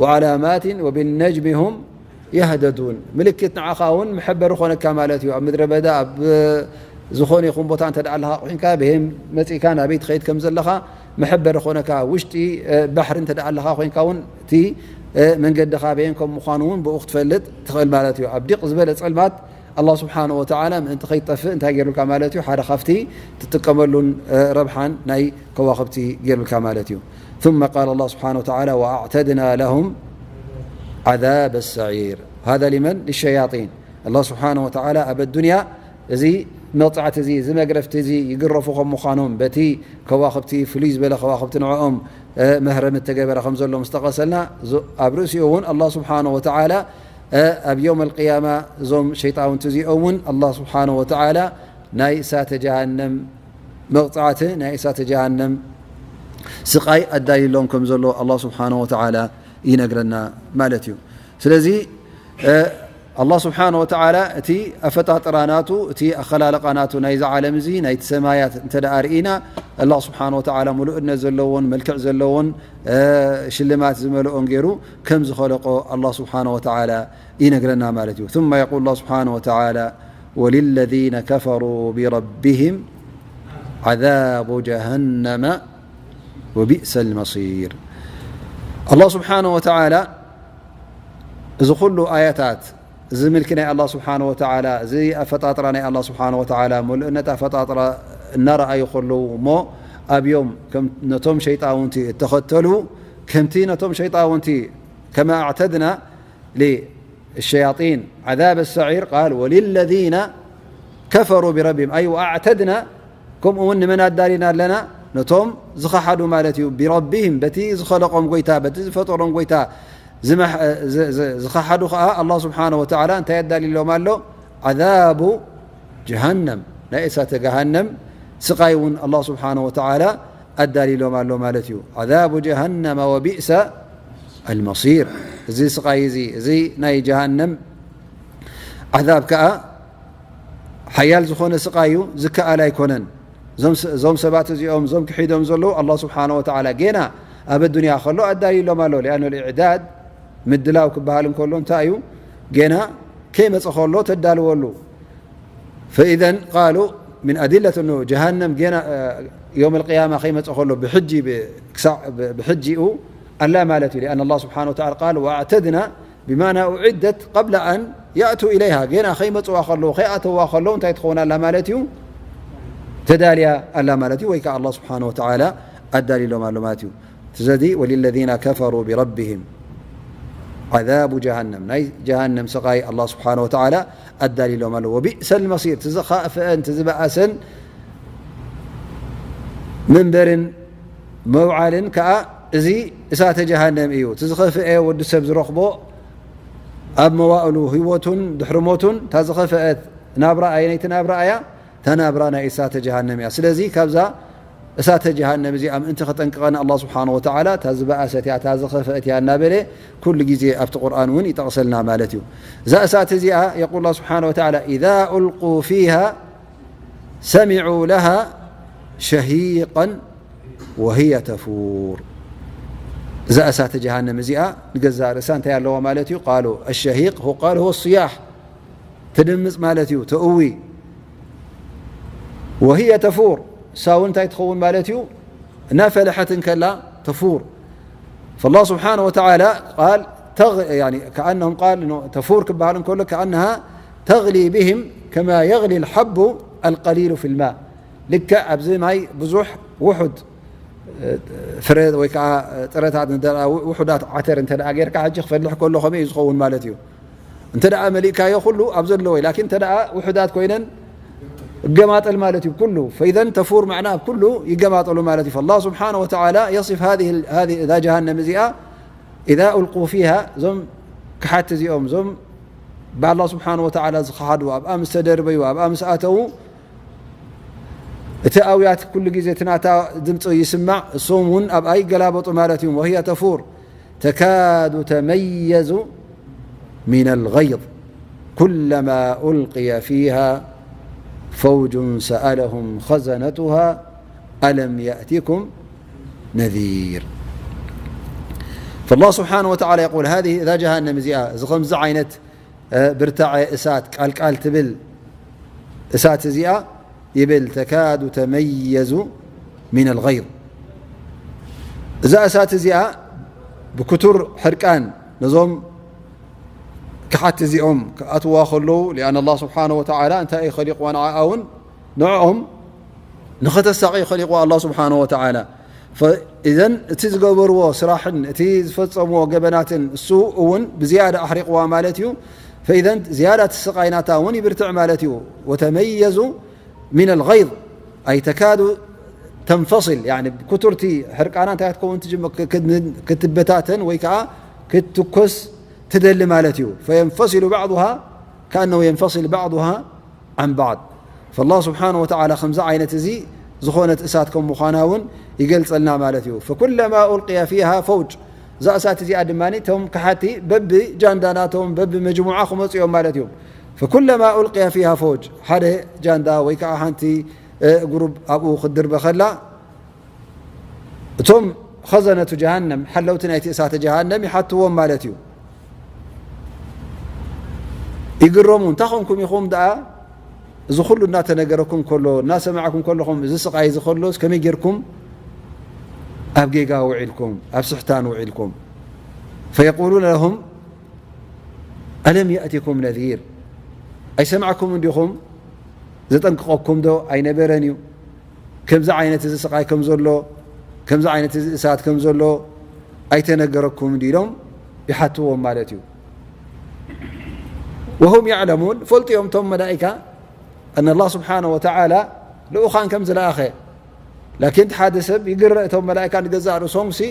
وعلامات وبالنجم هم يهتدون። ምልክት ንዓኻ እውን መሐበሪ ኾነካ ማለት እዩ። ኣብ ምድረ በዳ፣ ኣብ ዝኾነ ይኹን ቦታ እንተ ደኣ ኣለኻ ኮይንካ፣ ብሄም መጺእካ ናበይ ትኸይድ ከም ዘለኻ መሐበሪ ኾነካ። ውሽጢ፣ እ፣ ባሕሪ እንተ ደኣ ኣለኻ ኮይንካ እውን እቲ፣ እ፣ መንገድኻ በየን ከም ምዃኑ እውን ብኡ ክትፈልጥ ትኽእል ማለት እዩ። ኣብ ዲቕ ዝበለ ጸልማት ኣላህ ስብሓነ ወተዓላ ምእንቲ ከይትጠፍእ እንታይ ገይሩልካ ማለት እዩ? ሓደ ካብቲ ትጥቀመሉን፣ እ፣ ረብሓን ናይ ከዋኽብቲ ገይሩልካ ማለት እዩ። ثم قال الله سبحانه وتعالى وأعتدنا لهم عذاب السعير هذا لمن؟ للشياطين። ኣላህ ስብሓነ ወተዓላ ኣብ ኣዱንያ እዚ መቕጻዕቲ እዚ፣ እዚ መግረፍቲ እዚ ይግረፉ ከም ምዃኖም፣ በቲ ከዋኽብቲ፣ ፍሉይ ዝበለ ከዋኽብቲ ንዕኦም፣ እ፣ መህረሚ እተገበረ ከም ዘሎ ምስ ጠቐሰልና፣ ዞ-፣ ኣብ ርእሲኡ እውን ኣላህ ስብሓነ ወተዓላ፣ እ፣ ኣብ የውም ኣልቅያማ እዞም ሸይጣውንቲ እዚኦም እውን ኣላህ ስብሓነ ወተዓላ ናይ እሳተ ጀሃነም መቕጻዕቲ፣ ናይ እሳተ ጀሃነም ስቓይ ኣዳልዩሎም ከም ዘሎ ኣላህ ስብሓነ ወተዓላ ይነግረና ማለት እዩ። ስለዚ፣ እ፣ ኣላህ ስብሓነ ወተዓላ እቲ ኣፈጣጥራ ናቱ፣ እቲ ኣኸላልቃ ናቱ ናይዚ ዓለም እዚ፣ ናይቲ ሰማያት እንተ ደኣ ርኢና፣ ኣላህ ስብሓነ ወተዓላ ምሉእነት ዘለዎን መልክዕ ዘለዎን፣ እ፣ ሽልማት ዝመልኦን ገይሩ ከም ዝኸለቆ ኣላህ ስብሓነ ወተዓላ ይነግረና ማለት እዩ። ثم يقول الله سبحانه وتعالى وللذين كفروا بربهم عذاب جهنم وبئس المصير። ኣላህ ስብሓነ ወተዓላ እዚ ኩሉ ኣያታት፣ እዚ ምልኪ ናይ ኣላህ ስብሓነ ወተዓላ፣ እዚ ኣፈጣጥራ ናይ ኣላህ ስብሓነ ወተዓላ፣ ምሉእነት ኣፈጣጥራ እናረኣዩ ከለዉ እሞ ኣብዮም ከም ነቶም ሸይጣውንቲ እተኸተሉ፣ ከምቲ ነቶም ሸይጣውንቲ كما أعتدنا للشياطين عذاب السعير قال وللذين كفروا بربهم أي وأعتدنا ከምኡ እውን ንመን ኣዳሊና ኣለና? ነቶም ዝኸሓዱ ማለት እዩ። بربهم በቲ ዝኸለቆም ጎይታ፣ በቲ ዝፈጠሮም ጎይታ ዝመሕ-፣ ዝ-፣ ዝ-፣ ዝኸሓዱ ኸዓ ኣላህ ስብሓነ ወተዓላ እንታይ ኣዳሊሎም ኣሎ? ዓዛቡ ጀሃነም፣ ናይ እሳተ ገሃነም ስቓይ እውን ኣላህ ስብሓነ ወተዓላ ኣዳሊሎም ኣሎ ማለት እዩ። ዓዛቡ ጀሃነመ ወቢእሰ ኣልመሲር። እዚ ስቓይ እዚ፣ እዚ ናይ ጀሃነም ዓዛብ ከኣ ሓያል ዝኾነ ስቓይ እዩ፣ ዝከኣል ኣይኮነን። እዞም ስ-፣ እዞም ሰባት እዚኦም፣ እዞም ክሒዶም ዘለዉ፣ ኣላህ ስብሓነ ወተዓላ ጌና ኣብ ኣዱንያ ከሎ ኣዳልዩሎም ኣሎ። ሊኣኑ ልእዕዳድ፣ ምድላው ክበሃል እንከሎ እንታይ እዩ? ጌና ከይመጸ ከሎ ተዳልወሉ። ፈኢዘን ቃሉ ምን ኣድለት እኑ ጀሃነም ጌና፣ እ፣ የውም ኣልቅያማ ከይመጸ ከሎ ብሕጂ ብ-፣ ክሳዕ ብ-፣ ብሕጂኡ ኣላ ማለት እዩ። ሊኣን ኣላህ ስብሓነ ወተዓላ ቃል ወኣዕተድና ብማዕና ኡዒደት ቀብለ ኣን ያእቱ ኢለይሃ፣ ጌና ከይመጽዋ ከለዉ፣ ከይኣተዋ ከለዉ እንታይ ትኸውን ኣላ ማለት እዩ? ተዳልያ ኣላ ማለት እዩ። ወይ ከኣ ኣላህ ስብሓነ ወተዓላ ኣዳሊሎም ኣሎ ማለት እዩ። ስለዚ ወሊለዚነ ከፈሩ ቢረቢሂም ዓዛቡ ጀሃነም፣ ናይ ጀሃነም ስቓይ ኣላህ ስብሓነ ወተዓላ ኣዳሊሎም ኣሎ። ወቢእሰል መሲር፣ እቲ ዝኸፍአን እቲ ዝበኣሰን መንበርን መውዓልን ከኣ እዚ እሳተ ጀሃነም እዩ። እቲ ዝኸፍአ ወዲ ሰብ ዝረኽቦ ኣብ መዋእሉ ህይወቱን ድሕሪ ሞቱን እታ ዝኸፍአት ናብራ ኣየነይቲ ናብራ እያ? እታ ናብራ ናይ እሳተ ጀሃነም እያ። ስለዚ ካብዛ እሳተ ጀሃነም እዚኣ ምእንቲ ከጠንቅቐና ኣላህ ስብሓነ ወተዓላ እታ ዝበኣሰት እያ፣ እታ ዝኸፍአት እያ እናበለ ኩሉ ግዜ ኣብቲ ቁርኣን እውን ይጠቕሰልና ማለት እዩ። እዛ እሳት እዚኣ የቁል ኣላህ ስብሓነ ወተዓላ ኢዛ ኡልቁ ፊሃ ሰሚዑ ለሃ ሸሂቀን ወህየ ተፉር። እዛ እሳተ ጀሃነም እዚኣ ንገዛእ ርእሳ እንታይ ኣለዋ ማለት እዩ? ቃሉ ኣሸሂቅ ሁ ቃል ሁ ስያሕ ትድምፅ ማለት እዩ፣ ተእዊ። ወህየ ተፉር እሳ እውን እንታይ ትኸውን ማለት እዩ? እናፈለሐት እንከላ ተፉር። فالله سبحانه وتعالى قال تغ... يعني كأنهم قال إنه تفور ክበሃል እንከሎ كأنها تغلي بهم كما يغلي الحب القليل في الماء። ልክዕ ኣብዚ ማይ ብዙሕ ውሑድ ፍረ ወይ ከዓ ጥረታት እንተ ደኣ ውሑዳት ዓተር እንተ ደኣ ጌርካ ሕጂ ክፈልሕ ከሎ ከመይ እዩ ዝኸውን ማለት እዩ? እንተ ደኣ መሊእካዮ ኩሉ ኣብ ዘለዎ እዩ። ላኪን እንተ ደኣ ውሑዳት ኮይነን ይገማጠል ማለት እዩ። ኩሉ ፈኢዘን ተፉር ማዕና ኣብ ኩሉ ይገማጠሉ ማለት እዩ። فالله سبحانه وتعالى يصف هذه ال- هذه እዛ ጀሃነም እዚኣ إذا ألقوا فيها እዞም ክሓት እዚኦም እዞም ብኣላህ ስብሓን ወተዓላ ዝኸሓዱ ኣብኣ ምስ ተደርበዩ ኣብኣ ምስ ኣተዉ እቲ ኣውያት ኩሉ ግዜ እቲ ናታ ድምፂ ይስማዕ እሶም እውን ኣብኣ ይገላበጡ ማለት እዩ። وهي تفور تكاد تميز من الغيظ كلما ألقي فيها فوج سألهم خزنتها ألم يأتكم نذير. فالله سبحانه وتعالى يقول هذه እዛ ጀሃነም እዚኣ እዚ ከምዚ ዓይነት ብርታዐ እሳት ቃልቃል ትብል እሳት እዚኣ ይብል تكاد تميز من الغيظ። እዛ እሳት እዚኣ ብክቱር ሕርቃን ነዞም ክሓት እዚኦም ክኣትዋ ከለዉ لأن الله سبحانه وتعالى እንታይ እዩ ኸሊቕዋ ንዓኣ እውን ንዕኦም ንኸተሳቒ ኸሊቕዋ ኣላህ ስብሓን ወተዓላ። እዘን እቲ ዝገበርዎ ስራሕን እቲ ዝፈፀምዎ ገበናትን እሱ እውን ብዝያዳ ኣሕሪቕዋ ማለት እዩ። ፈኢዘን ዝያዳ እቲ ስቓይ ናታ እውን ይብርትዕ ማለት እዩ። ወተመየዙ ሚን ኣልገይዝ ኣይ ተካዱ ተንፈስል። ያኒ ክቱርቲ ሕርቃና እንታይ ክትከውን ትጅም ክትበታተን ወይ ከዓ ክትትኮስ ትደሊ ማለት እዩ። ፈየንፈሲሉ ባዕዱሃ ከኣነሁ የንፈሲል ባዕዱሃ ዓን ባዕድ። ፈላህ ስብሓነ ወተዓላ ከምዚ ዓይነት እዚ ዝኾነት እሳት ከም ምዃና እውን ይገልጸልና ማለት እዩ። ፈኩለማ ኡልቅየ ፊሃ ፈውጅ፣ እዛ እሳት እዚኣ ድማ እቶም ከሓቲ በቢ ጃንዳ ናቶም በቢ መጅሙዓ ክመፁ እዮም ማለት እዮም። ፈኩለማ ኡልቅየ ፊሃ ፈውጅ፣ ሓደ ጃንዳ ወይ ከዓ ሓንቲ ግሩብ ኣብኡ ክትድርበ ከላ እቶም ኸዘነቱ ጀሃነም፣ ሓለውቲ ናይቲ እሳተ ጀሃነም ይሓትዎም ማለት እዩ። ይግረሙ፣ እንታይ ኾንኩም ኢኹም ደኣ እዚ ኩሉ እናተነገረኩም ከሎ፣ እናሰማዕኩም ከለኹም፣ እዚ ስቓይ እዚ ከሎስ ከመይ ጌርኩም ኣብ ጌጋ ውዒልኩም፣ ኣብ ስሕታን ውዒልኩም? ፈየቁሉነ ለሁም ኣለም የእቲኩም ነዚር፣ ኣይሰማዕኩም እንዲኹም? ዘጠንቅቐኩም ዶ ኣይነበረን እዩ? ከምዚ ዓይነት እዚ ስቓይ ከም ዘሎ፣ ከምዚ ዓይነት እዚ እሳት ከም ዘሎ ኣይተነገረኩም እንዲ ኢሎም ይሓትዎም ማለት እዩ። ወሁም ያዕለሙን፣ ፈልጡ እዮም እቶም መላኢካ ኣን ኣላህ ስብሓነ ወተዓላ ልኡኻን ከም ዝለኣኸ። ላኪን እቲ ሓደ ሰብ ይግረ፣ እቶም መላእካ ንገዛእ ርእሶም ሲ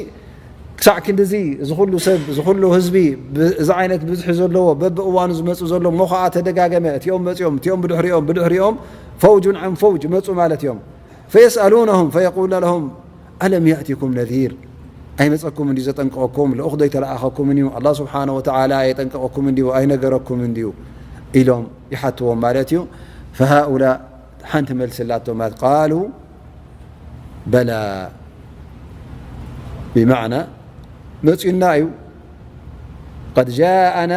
ክሳዕ ክንድዚ እዚ ኩሉ ሰብ፣ እዚ ኩሉ ህዝቢ፣ ብ-፣ እዚ ዓይነት ብዝሒ ዘለዎ፣ በብእዋኑ ዝመፁ ዘሎ፣ እሞ ኸዓ ተደጋገመ፣ እቲኦም መፂኦም፣ እቲኦም ብድሕሪኦም፣ ብድሕሪኦም ፈውጁን ዐን ፈውጅ መፁ ማለት እዮም። ፈየስኣሉነሁም ፈየቁሉነ ለሁም ኣለም የእቲኩም ነዚር፣ ኣይመፀኩም እንድዩ ዘጠንቀቐኩም? ልኡኽ ዶ ኣይተለኣኸኩምን እዩ? ኣላህ ስብሓነ ወተዓላ ኣየጠንቀቐኩም እንድዩ? ኣይነገረኩም እንድዩ? ኢሎም ይሓትዎም ማለት እዩ። ፈሃኡላ ሓንቲ መልሲ ኣላቶም ማለት ቃሉ በላ ብማዕና መፅዩና እዩ። ቀድ ጃኣና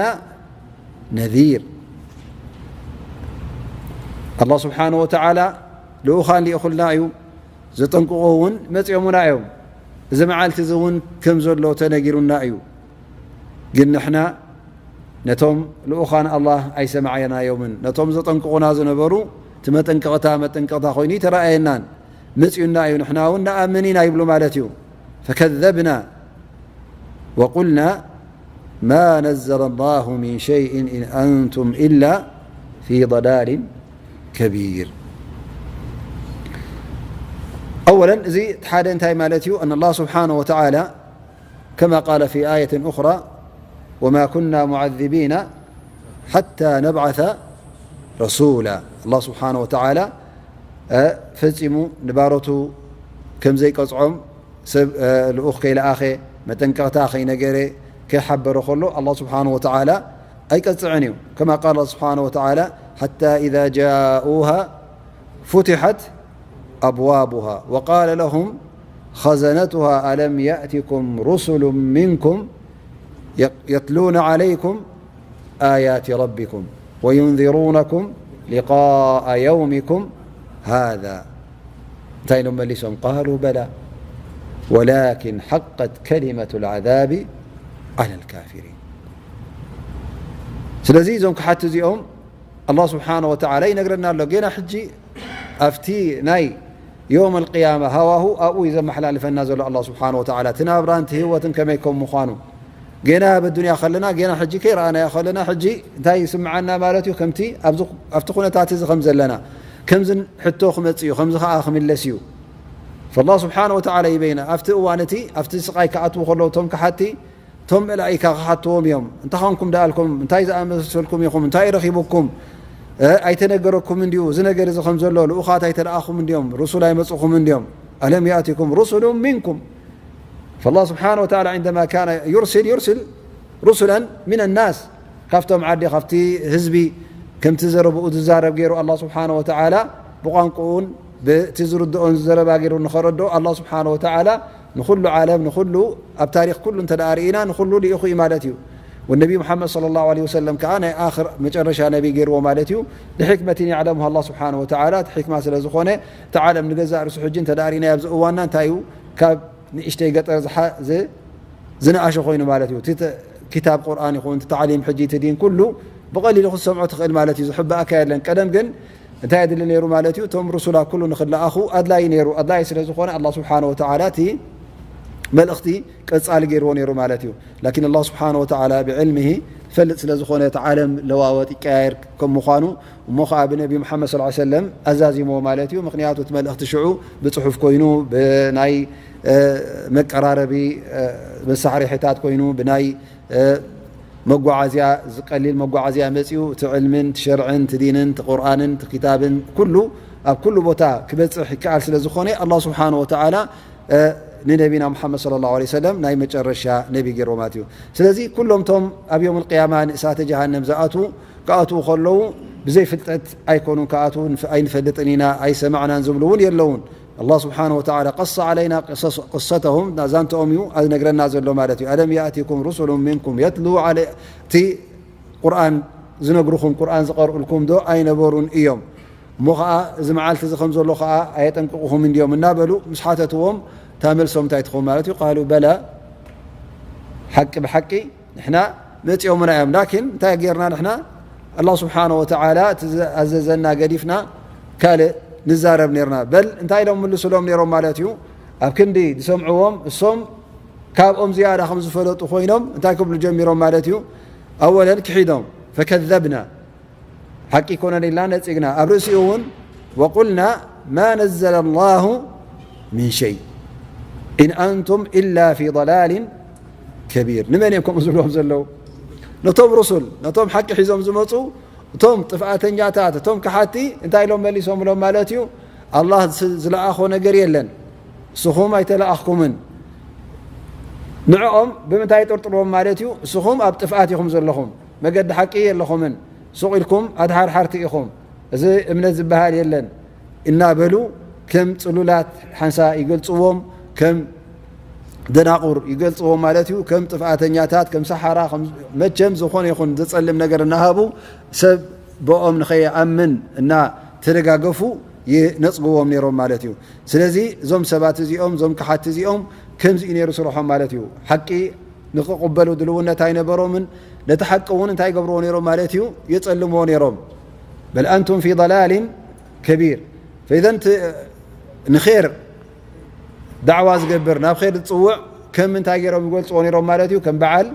ነዚር፣ ኣላህ ስብሓነ ወተዓላ ልኡኻን ልኢኹልና እዩ፣ ዘጠንቅቑ እውን መፅኦምና እዮም። እዚ መዓልቲ እዚ እውን ከም ዘሎ ተነጊሩና እዩ። ግን ንሕና ነቶም ልኡኻን ኣላህ ኣይሰማዕናዮምን። ነቶም ዘጠንቅቑና ዝነበሩ እቲ መጠንቀቕታ መጠንቀቕታ ኮይኑ ኣይተረኣየናን። መፅዩና እዩ፣ ንሕና እውን ንኣምን ኢና ይብሉ ማለት እዩ። ፈከዘብና ወቁልና ማ ነዘለ ላሁ ሚን ሸይእን ኢን ኣንቱም ኢላ ፊ ضላሊን ከቢር። ኣወለን እዚ እቲ ሓደ እንታይ ማለት እዩ? ኣን ኣላህ ስብሓነ ወተዓላ كما قال في آية أخرى: وما كنا معذبين حتى نبعث رسولا. الله سبحانه وتعالى ፈጺሙ ንባሮቱ ከም ዘይቀጽዖም፣ ሰብ ልኡኽ ከይለኣኸ፣ መጠንቀቕታ ከይነገረ፣ ከይሓበረ ከሎ ኣላህ ስብሓነሁ ወተዓላ ኣይቀጽዕን እዩ። ከማ ቃል ስብሓነሁ ወተዓላ: ሓታ ኢዛ ጃኡሃ ፉትሐት ኣብዋቡሃ ወቃለ ለሁም ኸዘነቱሃ ኣለም ያእቲኩም ሩሱሉን ሚንኩም የትሉነ ዓለይኩም ኣያት ረቢኩም ወዩንዚሩነኩም ሊቃአ የውሚኩም ሃዛ። እንታይ ኢሎም መሊሶም? ቃሉ በላ ወላኪን ሓቀት ከሊመቱ ልዓዛቢ ዓላ ልካፊሪን። ስለዚ እዞም ክሓቲ እዚኦም ኣላህ ስብሓነ ወተዓላ ይነግረና ኣሎ። ጌና ሕጂ ኣብቲ ናይ ዮም ኣልቅያማ ሃዋሁ ኣብኡ እዩ ዘመሓላልፈና ዘሎ ኣላህ ስብሓነ ወተዓላ። እቲ ናብራን እቲ ህይወትን ከመይ ከም ምዃኑ ጌና ኣብ ኣዱንያ ከለና፣ ጌና ሕጂ ከይረኣናዮ ከለና፣ ሕጂ እንታይ ይስምዓና ማለት እዩ? ከምቲ ኣብዚ፣ ኣብቲ ኩነታት እዚ ከም ዘለና፣ ከምዚ ሕቶ ክመጽእ እዩ፣ ከምዚ ከኣ ክምለስ እዩ። ፈላህ ስብሓነ ወተዓላ ይበይና። ኣብቲ እዋን እቲ፣ ኣብቲ ስቓይ ክኣትዉ ከለዉ እቶም ከሓቲ፣ እቶም መላኢካ ክሓትዎም እዮም። እንታይ ኾንኩም ደኣልኩም? እንታይ ዝኣመሰልኩም ኢኹም? እንታይ ረኺቡኩም? እ፣ ኣይተነገረኩም እንድዩ? እዚ ነገር እዚ ከም ዘሎ ልኡኻት ኣይተለኣኹም እንድዮም? ሩሱል ኣይመጽኹም እንድዮም? ኣለም ያእቲኩም ሩሱሉን ሚንኩም ፈላህ ስብሓነ ወተዓላ ዒንደማ ካነ ዩርሲል፣ ዩርሲል ሩሱለን ሚነ ናስ፣ ካብቶም ዓዲ፣ ካብቲ ህዝቢ፣ ከምቲ ዘረብኡ ዝዛረብ ገይሩ ኣላህ ስብሓነ ወተዓላ ብቋንቋኡን ብቲ ዝርድኦን ዘረባ ገይሩ ንኸረድኦ ኣላህ ስብሓነ ወተዓላ ንኹሉ ዓለም፣ ንኹሉ ኣብ ታሪኽ ኩሉ እንተ ደኣ ርኢና ንኹሉ ልኢኹ እዩ ማለት እዩ። ወነቢ ሙሓመድ ሰለላሁ ዐለይሂ ወሰለም ከኣ ናይ ኣኽር መጨረሻ ነቢ ገይርዎ ማለት እዩ። ልሕክመትን ያዕለሙሃ ኣላህ ስብሓነ ወተዓላ፣ እቲ ሕክማ ስለ ዝኾነ፣ እቲ ዓለም ንገዛእ ርእሱ ሕጂ እንተ ደኣ ርኢናዮ ኣብዚ እዋንና እንታይ እዩ? ካብ ንእሽተይ ገጠር ዝሓ-፣ ዝ-፣ ዝነኣሸ ኮይኑ ማለት እዩ። እቲ ተ-፣ ክታብ ቁርኣን ይኹን፣ እቲ ታዕሊም ሕጂ፣ እቲ ዲን ኩሉ ብቐሊሉ ክትሰምዖ ትኽእል ማለት እዩ። ዝሕበኣካ የለን። ቀደም ግን እንታይ የድሊ ነይሩ ማለት እዩ? እቶም ሩሱላት ኩሉ ንኽለኣኹ ኣድላዪ ነይሩ። ኣድላዪ ስለ ዝኾነ ኣላህ ስብሓነ ወተዓላ እቲ መልእኽቲ ቀጻሊ ገይርዎ ነይሩ ማለት እዩ። ላኪን ኣላህ ስብሓነ ወተዓላ ብዕልምሂ ይፈልጥ ስለ ዝኾነ እቲ ዓለም ለዋወጥ ይቀያየር ከም ምዃኑ እሞ ኸዓ ብነቢ ሙሓመድ ሰለላሁ ዐለይሂ ወሰለም ኣዛዚምዎ ማለት እዩ። ምኽንያቱ እቲ መልእኽቲ ሽዑ ብጽሑፍ ኮይኑ፣ ብናይ፣ እ፣ መቀራረቢ፣ እ፣ መሳርሒታት ኮይኑ፣ ብናይ፣ እ፣ መጓዓዝያ፣ ዝቀሊል መጓዓዝያ መጺኡ፣ እቲ ዕልምን፣ እቲ ሸርዕን፣ እቲ ዲንን፣ እቲ ቁርኣንን፣ እቲ ክታብን ኩሉ ኣብ ኩሉ ቦታ ክበጽሕ ይከኣል ስለ ዝኾነ፣ ኣላህ ስብሓነ ወተዓላ፣ እ፣ ንነቢና ሙሓመድ ሰለላሁ ዐለይሂ ወሰለም ናይ መጨረሻ ነቢ ገይርዎ ማለት እዩ። ስለዚ ኩሎም ቶም ኣብ የውም ልቅያማ ንእሳተ ጀሃነም ዝኣትዉ ክኣትዉ ከለዉ ብዘይ ፍልጠት ኣይኮኑን ክኣትዉ፣ ንፍ-፣ ኣይንፈልጥን ኢና፣ ኣይሰማዕናን ዝብሉ እውን የለውን። ኣላህ ስብሓነ ወተዓላ ቀሰ ዓለይና ቅሰስ-፣ ቅሰተሁም፣ ዛንትኦም እዩ ዝነግረና ዘሎ ማለት እዩ። ኣለም ያእቲኩም ሩሱሉን ሚንኩም የትሉ ዓለ-፣ እቲ ቁርኣን ዝነግሩኹም፣ ቁርኣን ዝቐርኡልኩም ዶ ኣይነበሩን እዮም? እሞ ኸዓ እዚ መዓልቲ እዚ ከም ዘሎ ኸዓ ኣየጠንቅቑኹም እንድዮም እናበሉ ምስ ሓተትዎም፣ እታ መልሶም እንታይ ትኸውን ማለት እዩ? ቃሉ በላ፣ ሓቂ ብሓቂ ንሕና መጺኦምና እዮም። ላኪን እንታይ ጌርና ንሕና? ኣላህ ስብሓነ ወተዓላ እቲ ዝኣዘዘና ገዲፍና ካልእ ንዛረብ ኔርና። በል እንታይ ኢሎም ምልሱሎም ኔሮም ማለት እዩ? ኣብ ክንዲ ዝሰምዕዎም እሶም ካብኦም ዝያዳ ከም ዝፈለጡ ኮይኖም እንታይ ክብሉ ጀሚሮም ማለት እዩ? ኣወለን ክሒዶም፣ ፈከዘብና፣ ሓቂ ኣይኮነን ኢልና ነጺግና። ኣብ ርእሲኡ እውን ወቁልና ማ ነዘለ ላሁ ሚን ሸይ ኢን ኣንቱም ኢላ ፊ ضላሊን ከቢር። ንመን እዮም ከምኡ ዝብሎም ዘለዉ? ነቶም ሩሱል፣ ነቶም ሓቂ ሒዞም ዝመጹ፣ እቶም ጥፍኣተኛታት፣ እቶም ከሓቲ እንታይ ኢሎም መሊሶምሎም ማለት እዩ? ኣላህ ዝ-፣ ዝለኣኾ ነገር የለን፣ ንስኹም ኣይተለኣኽኩምን። ንዕኦም ብምንታይ ይጥርጥርዎም ማለት እዩ? ንስኹም ኣብ ጥፍኣት ኢኹም ዘለኹም፣ መገዲ ሓቂ የለኹምን፣ ሱቕ ኢልኩም ኣድሓርሓርቲ ኢኹም፣ እዚ እምነት ዝበሃል የለን እናበሉ ከም ጽሉላት ሓንሳ ይገልጽዎም፣ ከም ደናቑር ይገልጽዎም ማለት እዩ። ከም ጥፍኣተኛታት፣ ከም ሰሓራ፣ ከም መቸም ዝኾነ ይኹን ዘጸልም ነገር እናሃቡ ሰብ ብኦም ንኸይኣምን እናተደጋገፉ ይነጽግዎም ነይሮም ማለት እዩ። ስለዚ እዞም ሰባት እዚኦም፣ እዞም ከሓቲ እዚኦም ከምዚ እዩ ነይሩ ስርሖም ማለት እዩ። ሓቂ ንኽቕበሉ ድልውነት ኣይነበሮምን። ነቲ ሓቂ እውን እንታይ ይገብርዎ ነይሮም ማለት እዩ? የጸልምዎ ነይሮም። በል ኣንቱም ፊ ضላሊን ከቢር። ፈኢዘን ት-፣ ንኼር ዳዕዋ ዝገብር፣ ናብ ኼር ዝጽውዕ ከም እንታይ ገይሮም ይገልጽዎ ነይሮም ማለት እዩ? ከም በዓል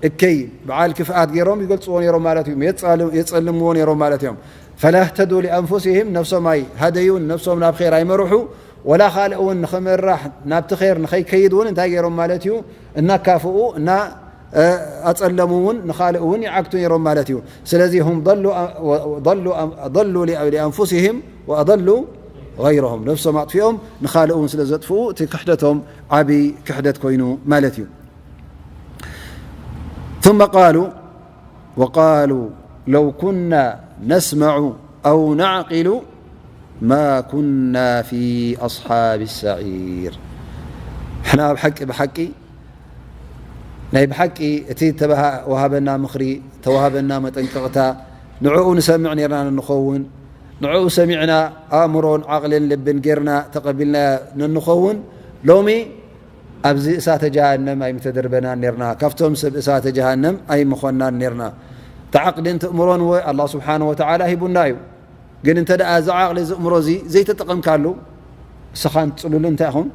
እከይ፣ በዓል ክፍኣት ገይሮም ይገልጽዎ ነይሮም ማለት እዩ። የጻል-፣ የጸልምዎ ነይሮም ማለት እዮም። ፈላ እህተዱ ሊኣንፉሲሂም፣ ነብሶም ኣይሃደዩን፣ ነብሶም ናብ ኼር ኣይመርሑ። ወላ ካልእ እውን ንኽምራሕ ናብቲ ር ንኸይከይድ እውን እንታይ ገይሮም ማለት እዩ? እናካፍኡ እና ኣጸለሙ እውን ንኻልእ እውን ይዓግቱ ነይሮም ማለት እዩ። ስለዚ هم ضلوا لأنفسهم وأضلوا غيرهم ነብሶም ኣጥፊኦም ንኻልእ እውን ስለ ዘጥፍኡ እቲ ክሕደቶም ዓቢ ክሕደት ኮይኑ ማለት እዩ። ثم قالوا وقالوا لو كنا نسمع أو نعقل ما كنا في أصحاب السعير. ሕና ኣብ ሓቂ ብሓቂ ናይ ብሓቂ እቲ ተባሃ-፣ ወሃበና ምኽሪ፣ ተዋሃበና መጠንቀቕታ፣ ንዕኡ ንሰምዕ ኔርና ንኸውን፣ ንዕኡ ሰሚዕና ኣእምሮን ዓቕልን ልብን ጌርና ተቐቢልና ንንኸውን፣ ሎሚ ኣብዚ እሳተ ጀሃነም ኣይምተደርበናን ኔርና፣ ካብቶም ሰብ እሳተ ጀሃነም ኣይምኾንናን ኔርና። እቲ ዓቕልን ትእምሮን ወ-፣ ኣላህ ስብሓነ ወተዓላ ሂቡና እዩ። ግን እንተ ደኣ እዚ ዓቕሊ እዚ እምሮ እዚ ዘይተጠቐምካሉ፣ እስኻን ጽሉልን እንታይ ኢኹም?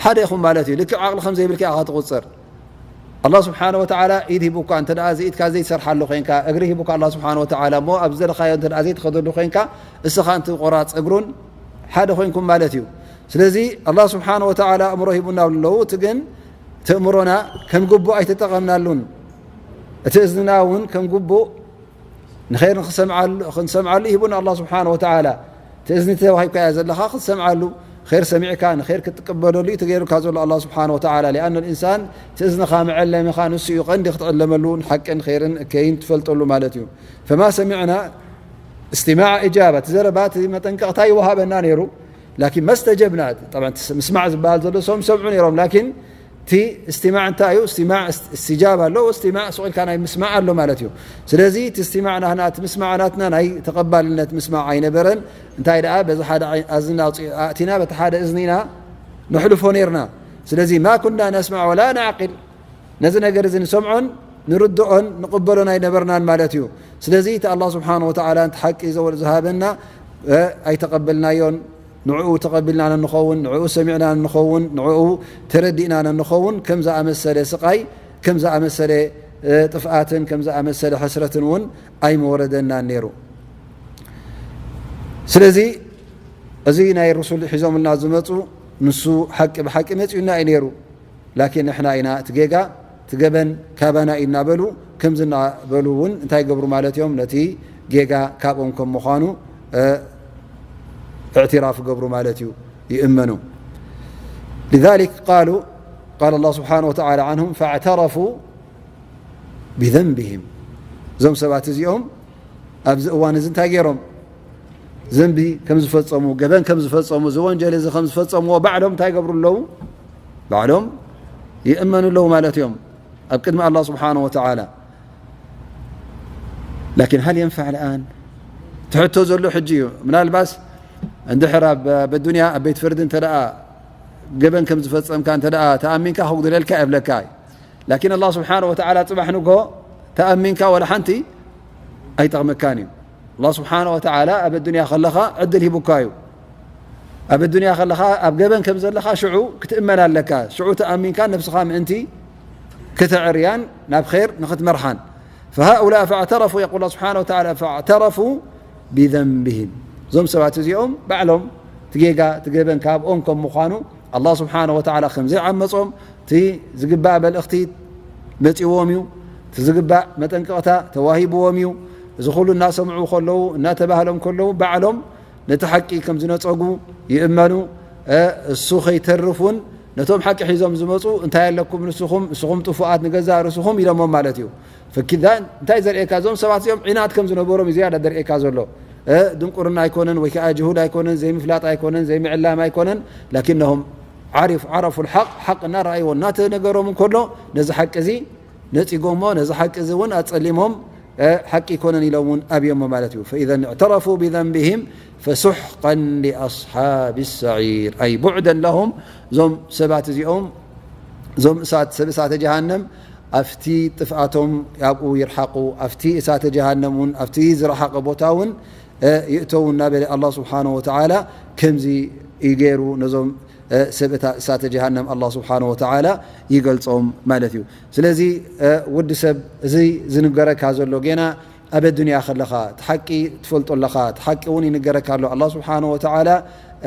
ሓደ ኢኹም ማለት እዩ። ልክዕ ዓቕሊ ከም ዘይብልካ ኢኻ ትቑጸር። ኣላህ ስብሓነ ወተዓላ ኢድ ሂቡካ፣ እንተ ደኣ እዚ ኢድካ ዘይትሰርሓሉ ኮይንካ፣ እግሪ ሂቡካ ኣላህ ስብሓነ ወተዓላ፣ እሞ ኣብ ዝደለኻዮ እንተ ደኣ ዘይትኸደሉ ኮይንካ፣ እስኻ እንት ቆራጽ እግሩን ሓደ ኮይንኩም ማለት እዩ። ስለዚ ኣላህ ስብሓነ ወተዓላ እምሮ ሂቡና ኣለዉ፣ እቲ ግን እቲ እምሮና ከም ግቡእ ኣይተጠቐምናሉን። እቲ እዝንና እውን ከም ግቡእ ንኸይር ንኽሰምዓሉ፣ ክንሰምዓሉ ይህቡና ኣላህ ስብሓነ ወተዓላ። እቲ እዝኒ ተዋሂብካዮ ዘለኻ ክትሰምዓሉ፣ ኸይር ሰሚዕካ ንኸይር ክትቅበለሉ እዩ ተገይሩካ ዘሎ ኣላህ ስብሓነ ወተዓላ። ሊኣነ ልኢንሳን እቲ እዝንኻ መዐለሚኻ ንሱ እዩ ቀንዲ ክትዕለመሉ፣ ንሓቅን ኸይርን እከይን ትፈልጠሉ ማለት እዩ። ፈማ ሰሚዕና እስትማዕ እጃባ፣ እቲ ዘረባ እቲ መጠንቀቕታ ይወሃበና ነይሩ። ላኪን መስተጀብና፣ ጠብዓን ምስማዕ ዝበሃል ዘሎ ሰም ሰምዑ ነይሮም። ላኪን እቲ እስትማዕ እንታይ እዩ? እስትማዕ እስ-፣ እስትጃብ ኣሎ፣ እስትማዕ ስቕ ኢልካ ናይ ምስማዕ ኣሎ ማለት እዩ። ስለዚ እቲ እስትማዕ ናህና፣ እቲ ምስማዕ ናትና ናይ ተቐባልነት ምስማዕ ኣይነበረን። እንታይ ደኣ በዚ ሓደ ኣይ-፣ ኣዝና ኣውፂ-፣ ኣእቲና በቲ ሓደ እዝኒና ነሕልፎ ነይርና። ስለዚ ማ ኩና ነስማዕ ወላ ነዕቅል፣ ነዚ ነገር እዚ ንሰምዖን ንርድኦን ንቕበሎን ኣይነበርናን ማለት እዩ። ስለዚ እቲ ኣላህ ስብሓነ ወተዓላ እቲ ሓቂ ዘወ-፣ ዝሃበና፣ እ፣ ኣይተቐበልናዮን። ንዕኡ ተቐቢልና ነንኸውን፣ ንዕኡ ሰሚዕና ነንኸውን፣ ንዕኡ ተረዲእና ነንኸውን፣ ከም ዝኣመሰለ ስቓይ፣ ከም ዝኣመሰለ፣ እ፣ ጥፍኣትን ከም ዝኣመሰለ ሕስረትን እውን ኣይመወረደናን ነይሩ። ስለዚ እዚ ናይ ሩሱል ሒዞምልና ዝመፁ ንሱ ሓቂ ብሓቂ መፂኡና እዩ ነይሩ። ላኪን ንሕና ኢና እቲ ጌጋ፣ እቲ ገበን ካባና እዩ እናበሉ፣ ከምዚ እናበሉ እውን እንታይ ይገብሩ ማለት እዮም? ነቲ ጌጋ ካብኦም ከም ምዃኑ፣ እ፣ እዕትራፍ ይገብሩ ማለት እዩ፣ ይእመኑ። لذلك قالوا، قال الله سبحانه وتعالى عنهم فاعترفوا بذنبهم። እዞም ሰባት እዚኦም ኣብዚ እዋን እዚ እንታይ ገይሮም? ዘንቢ ከም ዝፈጸሙ፣ ገበን ከም ዝፈጸሙ፣ እዚ ወንጀል እዚ ከም ዝፈጸምዎ ባዕሎም እንታይ ይገብሩ ኣለዉ? ባዕሎም ይእመኑ ኣለዉ ማለት እዮም ኣብ ቅድሚ ኣላህ ስብሓነሁ ወተዓላ። ላኪን ሃል የንፋዕ ልኣን? ትሕቶ ዘሎ ሕጂ እዩ። ምናልባስ እንድሕር ኣብ፣ ኣብ ኣዱንያ ኣብ ቤት ፍርዲ እንተ ደኣ ገበን ከም ዝፈጸምካ እንተ ደኣ ተኣሚንካ ክጉድለልካ የብለካ እዩ። ላኪን ኣላህ ስብሓነሁ ወተዓላ ጽባሕ ንግሆ ተኣሚንካ ወላ ሓንቲ ኣይጠቕመካን እዩ። ኣላህ ስብሓነሁ ወተዓላ ኣብ ኣዱንያ ከለኻ ዕድል ሂቡካ እዩ። ኣብ ኣዱንያ ከለኻ ኣብ ገበን ከም ዘለኻ ሽዑ ክትእመን ኣለካ። ሽዑ ተኣሚንካ ነብስኻ ምእንቲ ከተዕርያን ናብ ኸይር ንኽትመርሓን። فهؤلاء فاعترفوا، يقول الله سبحانه وتعالى، فاعترفوا بذنبهم። እዞም ሰባት እዚኦም ባዕሎም እቲ ጌጋ፣ እቲ ገበን ካብኦም ከም ምዃኑ ኣላህ ስብሓነሁ ወተዓላ ከም ዘይዓመጾም፣ እቲ ዝግባእ መልእኽቲ መጺዎም እዩ፣ እቲ ዝግባእ መጠንቀቕታ ተዋሂብዎም እዩ። እዚ ኩሉ እናሰምዑ ከለዉ፣ እናተባህሎም ከለዉ፣ ባዕሎም ነቲ ሓቂ ከም ዝነጸጉ ይእመኑ። እ፣ እሱ ከይተርፍ እውን ነቶም ሓቂ ሒዞም ዝመጹ፣ "እንታይ ኣለኩም ንስኹም? ንስኹም ጥፉኣት ንገዛእ ርእስኹም" ኢሎሞም ማለት እዩ። ፈኪዛ እንታይ ዘርእየካ? እዞም ሰባት እዚኦም ዒናት ከም ዝነበሮም እዩ ዝያዳ ዘርእየካ ዘሎ። እ፣ ድንቁርና ኣይኮነን፣ ወይ ከዓ ጅሁል ኣይኮነን፣ ዘይምፍላጥ ኣይኮነን፣ ዘይምዕላም ኣይኮነን። ላኪነሁም ዓሪፍ-፣ ዓረፉ ልሓቅ፣ ሓቅ እናረኣይዎ እናተነገሮም እንከሎ፣ ነዚ ሓቂ እዚ ነጺጎሞ፣ ነዚ ሓቂ እዚ እውን ኣጸሊሞም፣ እ፣ ሓቂ ኣይኮነን ኢሎም እውን ኣብዮሞ ማለት እዩ። فإذا اعترفوا بذنبهم فسحقا لأصحاب السعير، أي بعدا لهم، እዞም ሰባት እዚኦም፣ እዞም እሳት፣ ሰብ እሳተ ጀሃነም፣ ኣብቲ ጥፍኣቶም ኣብኡ ይርሓቑ፣ ኣብቲ እሳተ ጀሃነም እውን ኣብቲ ዝረሓቐ ቦታ እውን፣ እ፣ ይእተዉ እናበለ ኣላህ ስብሓነሁ ወተዓላ ከምዚ እዩ ገይሩ ነዞም፣ እ፣ ሰብ እታ እሳተ ጀሃነም ኣላህ ስብሓነሁ ወተዓላ ይገልጾም ማለት እዩ። ስለዚ፣ እ፣ ወዲ ሰብ እዚ ዝንገረካ ዘሎ ጌና ኣብ ኣዱንያ ከለኻ እቲ ሓቂ ትፈልጦ ኣለኻ፣ እቲ ሓቂ እውን ይንገረካ ኣሎ። ኣላህ ስብሓነሁ ወተዓላ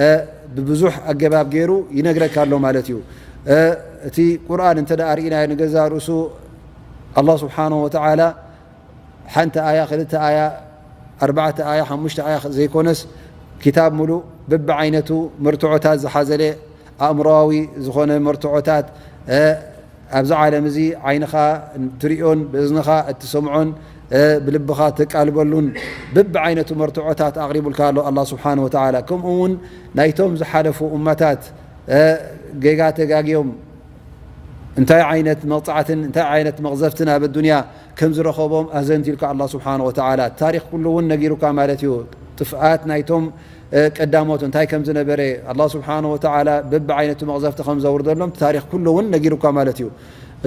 እ፣ ብብዙሕ ኣገባብ ገይሩ ይነግረካ ኣሎ ማለት እዩ። እ፣ እቲ ቁርኣን እንተ ደኣ ርኢናዮ ንገዛ ርእሱ ኣላህ ስብሓነሁ ወተዓላ ሓንቲ ኣያ፣ ክልተ ኣያ፣ ኣርባዕተ ኣያ፣ ሓሙሽተ ኣያ ዘይኮነስ፣ ኪታብ ሙሉእ በብዓይነቱ መርትዖታት ዝሓዘለ፣ ኣእምሮኣዊ ዝኾነ መርትዖታት፣ እ፣ ኣብዚ ዓለም እዚ ዓይንኻ እትሪኦን ብእዝንኻ እትሰምዖን፣ እ፣ ብልብኻ እተቃልበሉን በብዓይነቱ መርትዖታት ኣቕሪቡልካ ኣሎ ኣላህ ስብሓነሁ ወተዓላ። ከምኡ እውን ናይቶም ዝሓለፉ እመታት፣ እ፣ ጌጋ ተጋግዮም እንታይ ዓይነት መቕጻዕትን እንታይ ዓይነት መቕዘፍትን ኣብ ኣዱንያ ከም ዝረኸቦም ኣዘንቲልካ ኣላህ ስብሓነሁ ወተዓላ። ታሪኽ ኩሉ እውን ነጊሩካ ማለት እዩ። ጥፍኣት ናይቶም፣ እ፣ ቀዳሞት እንታይ ከም ዝነበረ ኣላህ ስብሓነሁ ወተዓላ በብዓይነቱ መቕዘፍቲ ከም ዘውርደሎም ታሪኽ ኩሉ እውን ነጊሩካ ማለት እዩ።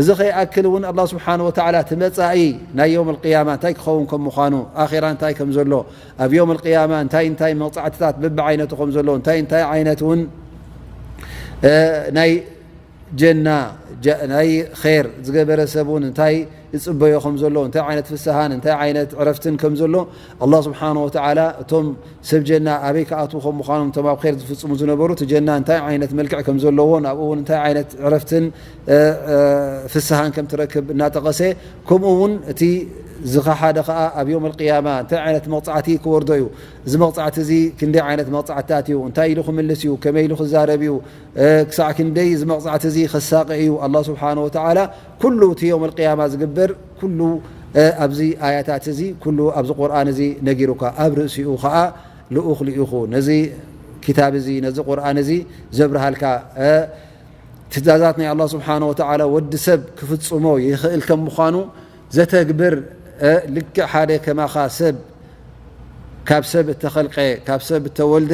እዚ ከይኣክል እውን ኣላህ ስብሓነሁ ወተዓላ እቲ መጻኢ ናይ የውም ኣልቅያማ እንታይ ክኸውን ከም ምዃኑ፣ ኣኼራ እንታይ ከም ዘሎ፣ ኣብ የውም ኣልቅያማ እንታይ እንታይ መቕጻዕትታት በብዓይነቱ ከም ዘሎ፣ እንታይ እንታይ ዓይነት እውን፣ እ፣ ናይ ጀና፣ ጀ-፣ ናይ ኸይር ዝገበረ ሰብ እውን እንታይ ይጽበዮ ከም ዘሎ፣ እንታይ ዓይነት ፍስሃን እንታይ ዓይነት ዕረፍትን ከም ዘሎ ኣላህ ስብሓነሁ ወተዓላ እቶም ሰብ ጀና ኣበይ ክኣትዉ ከም ምዃኖም፣ እቶም ኣብ ኸይር ዝፍጽሙ ዝነበሩ እቲ ጀና እንታይ ዓይነት መልክዕ ከም ዘለዎ፣ ናብኡ እውን እንታይ ዓይነት ዕረፍትን፣ እ፣ እ፣ ፍስሃን ከም ትረክብ እናጠቐሰ፣ ከምኡ እውን እቲ ዝኸሓደ ኸኣ ኣብ የውም ኣልቅያማ እንታይ ዓይነት መቕጻዕቲ ክወርዶ እዩ፣ እዚ መቕጻዕቲ እዚ ክንደይ ዓይነት መቕጻዕትታት እዩ፣ እንታይ ኢሉ ክምልስ እዩ፣ ከመይ ኢሉ ክዛረብ እዩ፣ እ፣ ክሳዕ ክንደይ እዚ መቕጻዕቲ እዚ ከሳቂ እዩ። ኣላህ ስብሓነሁ ወተዓላ ኩሉ እቲ የውም ኣልቅያማ ዝግበር ኩሉ፣ እ፣ ኣብዚ ኣያታት እዚ ኩሉ ኣብዚ ቁርኣን እዚ ነጊሩካ፣ ኣብ ርእሲኡ ኸኣ ልኡኽ ልኢኹ ነዚ ኪታብ እዚ ነዚ ቁርኣን እዚ ዘብርሃልካ፣ እ፣ ትእዛዛት ናይ ኣላህ ስብሓነሁ ወተዓላ ወዲ ሰብ ክፍጽሞ ይኽእል ከም ምዃኑ ዘተግብር፣ እ፣ ልክዕ ሓደ ከማኻ ሰብ ካብ ሰብ እተኸልቀ፣ ካብ ሰብ እተወልደ፣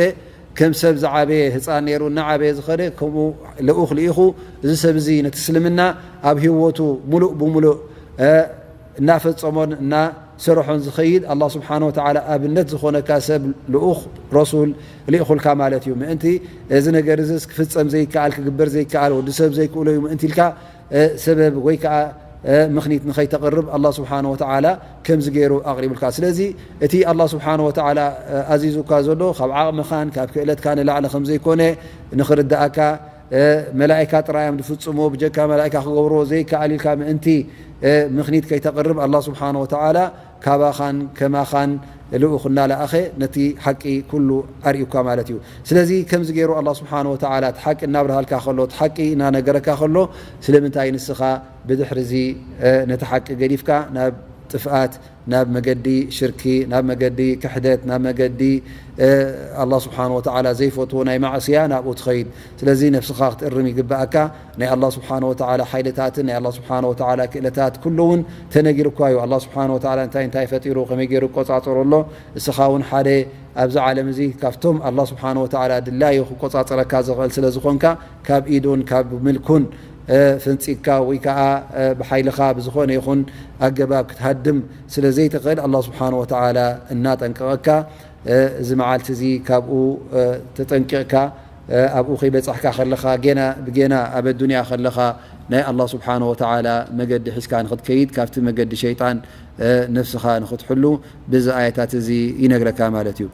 ከም ሰብ ዝዓበየ ህጻን ነይሩ እናዓበየ ዝኸደ፣ ከምኡ ልኡኽ ልኢኹ፣ እዚ ሰብ እዚ ነቲ እስልምና ኣብ ህይወቱ ሙሉእ ብሙሉእ፣ እ፣ እናፈጸሞን እናሰርሖን ዝኸይድ፣ ኣላህ ስብሓነሁ ወተዓላ ኣብነት ዝኾነካ ሰብ ልኡኽ ረሱል ልኢኹልካ ማለት እዩ። ምእንቲ እዚ ነገር እዚ ክፍጸም ዘይከኣል፣ ክግበር ዘይከኣል፣ ወዲ ሰብ ዘይክእሎ እዩ ምእንቲ ኢልካ፣ እ፣ ሰበብ ወይ ከኣ፣ እ፣ ምኽኒት ንኸይተቕርብ ኣላህ ስብሓነሁ ወተዓላ ከምዚ ገይሩ ኣቕሪቡልካ። ስለዚ እቲ ኣላህ ስብሓነሁ ወተዓላ፣ እ፣ ኣዚዙካ ዘሎ ካብ ዓቕምኻን ካብ ክእለትካ ንላዕሊ ከም ዘይኮነ ንኽርድኣካ፣ እ፣ መላኢካ ጥራይ እዮም ዝፍጽምዎ፣ ብጀካ መላኢካ ክገብርዎ ዘይከኣል ኢልካ ምእንቲ፣ እ፣ ምኽኒት ከይተቕርብ ኣላህ ስብሓነሁ ወተዓላ ካባኻን ከማኻን ልኡኽ እናለኣኸ ነቲ ሓቂ ኩሉ ኣርእዩካ ማለት እዩ። ስለዚ ከምዚ ገይሩ ኣላህ ስብሓነሁ ወተዓላ እቲ ሓቂ እናብርሃልካ ከሎ፣ እቲ ሓቂ እናነገረካ ከሎ፣ ስለምንታይ ንስኻ ብድሕሪ እዚ፣ እ፣ ነቲ ሓቂ ገዲፍካ ናብ ጥፍኣት፣ ናብ መገዲ ሽርኪ፣ ናብ መገዲ ክሕደት፣ ናብ መገዲ፣ እ፣ ኣላህ ስብሓነሁ ወተዓላ ዘይፈትዎ ናይ ማዕስያ ናብኡ ትኸይድ? ስለዚ ነፍስኻ ክትእርም ይግብኣካ። ናይ ኣላህ ስብሓነሁ ወተዓላ ሓይልታትን ናይ ኣላህ ስብሓነሁ ወተዓላ ክእለታት ኩሉ እውን ተነጊሩካ እዩ። ኣላህ ስብሓነሁ ወተዓላ እንታይ እንታይ ፈጢሩ፣ ከመይ ገይሩ ይቆጻጸሮ ኣሎ፣ እስኻ እውን ሓደ ኣብዚ ዓለም እዚ ካብቶም ኣላህ ስብሓነሁ ወተዓላ ድላዩ ክቆጻጸረካ ዝኽእል ስለ ዝኾንካ፣ ካብ ኢዱን ካብ ምልኩን፣ እ፣ ፈንጺግካ ወይ ከኣ፣ እ፣ ብሓይልኻ ብዝኾነ ይኹን ኣገባብ ክትሃድም ስለ ዘይትኽእል፣ ኣላህ ስብሓነሁ ወተዓላ እናጠንቀቐካ፣ እ፣ እዚ መዓልቲ እዚ ካብኡ፣ እ፣ ተጠንቂቕካ፣ እ፣ ኣብኡ ከይበጻሕካ ከለኻ፣ ጌና ብጌና ኣብ ኣዱንያ ከለኻ ናይ ኣላህ ስብሓነሁ ወተዓላ መገዲ ሒዝካ ንኽትከይድ፣ ካብቲ መገዲ ሸይጣን፣ እ፣ ነፍስኻ ንኽትሕሉ ብዚ ኣያታት እዚ ይነግረካ ማለት እዩ።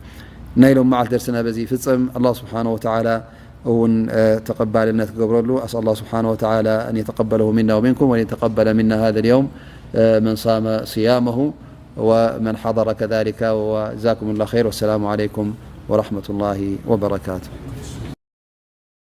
ናይ ሎም መዓልቲ ደርስና በዚ ይፍጸም። ኣላህ ስብሓነሁ ወተዓላ እውን፣ እ፣ ተቐባልነት ክገብረሉ። أسأل الله سبحانه وتعالى أن يتقبله منا ومنكم، وأن يتقبل منا هذا اليوم، እ፣ من صام صيامه ومن حضر كذلك، وجزاكم الله خير، والسلام عليكم ورحمة الله وبركاته.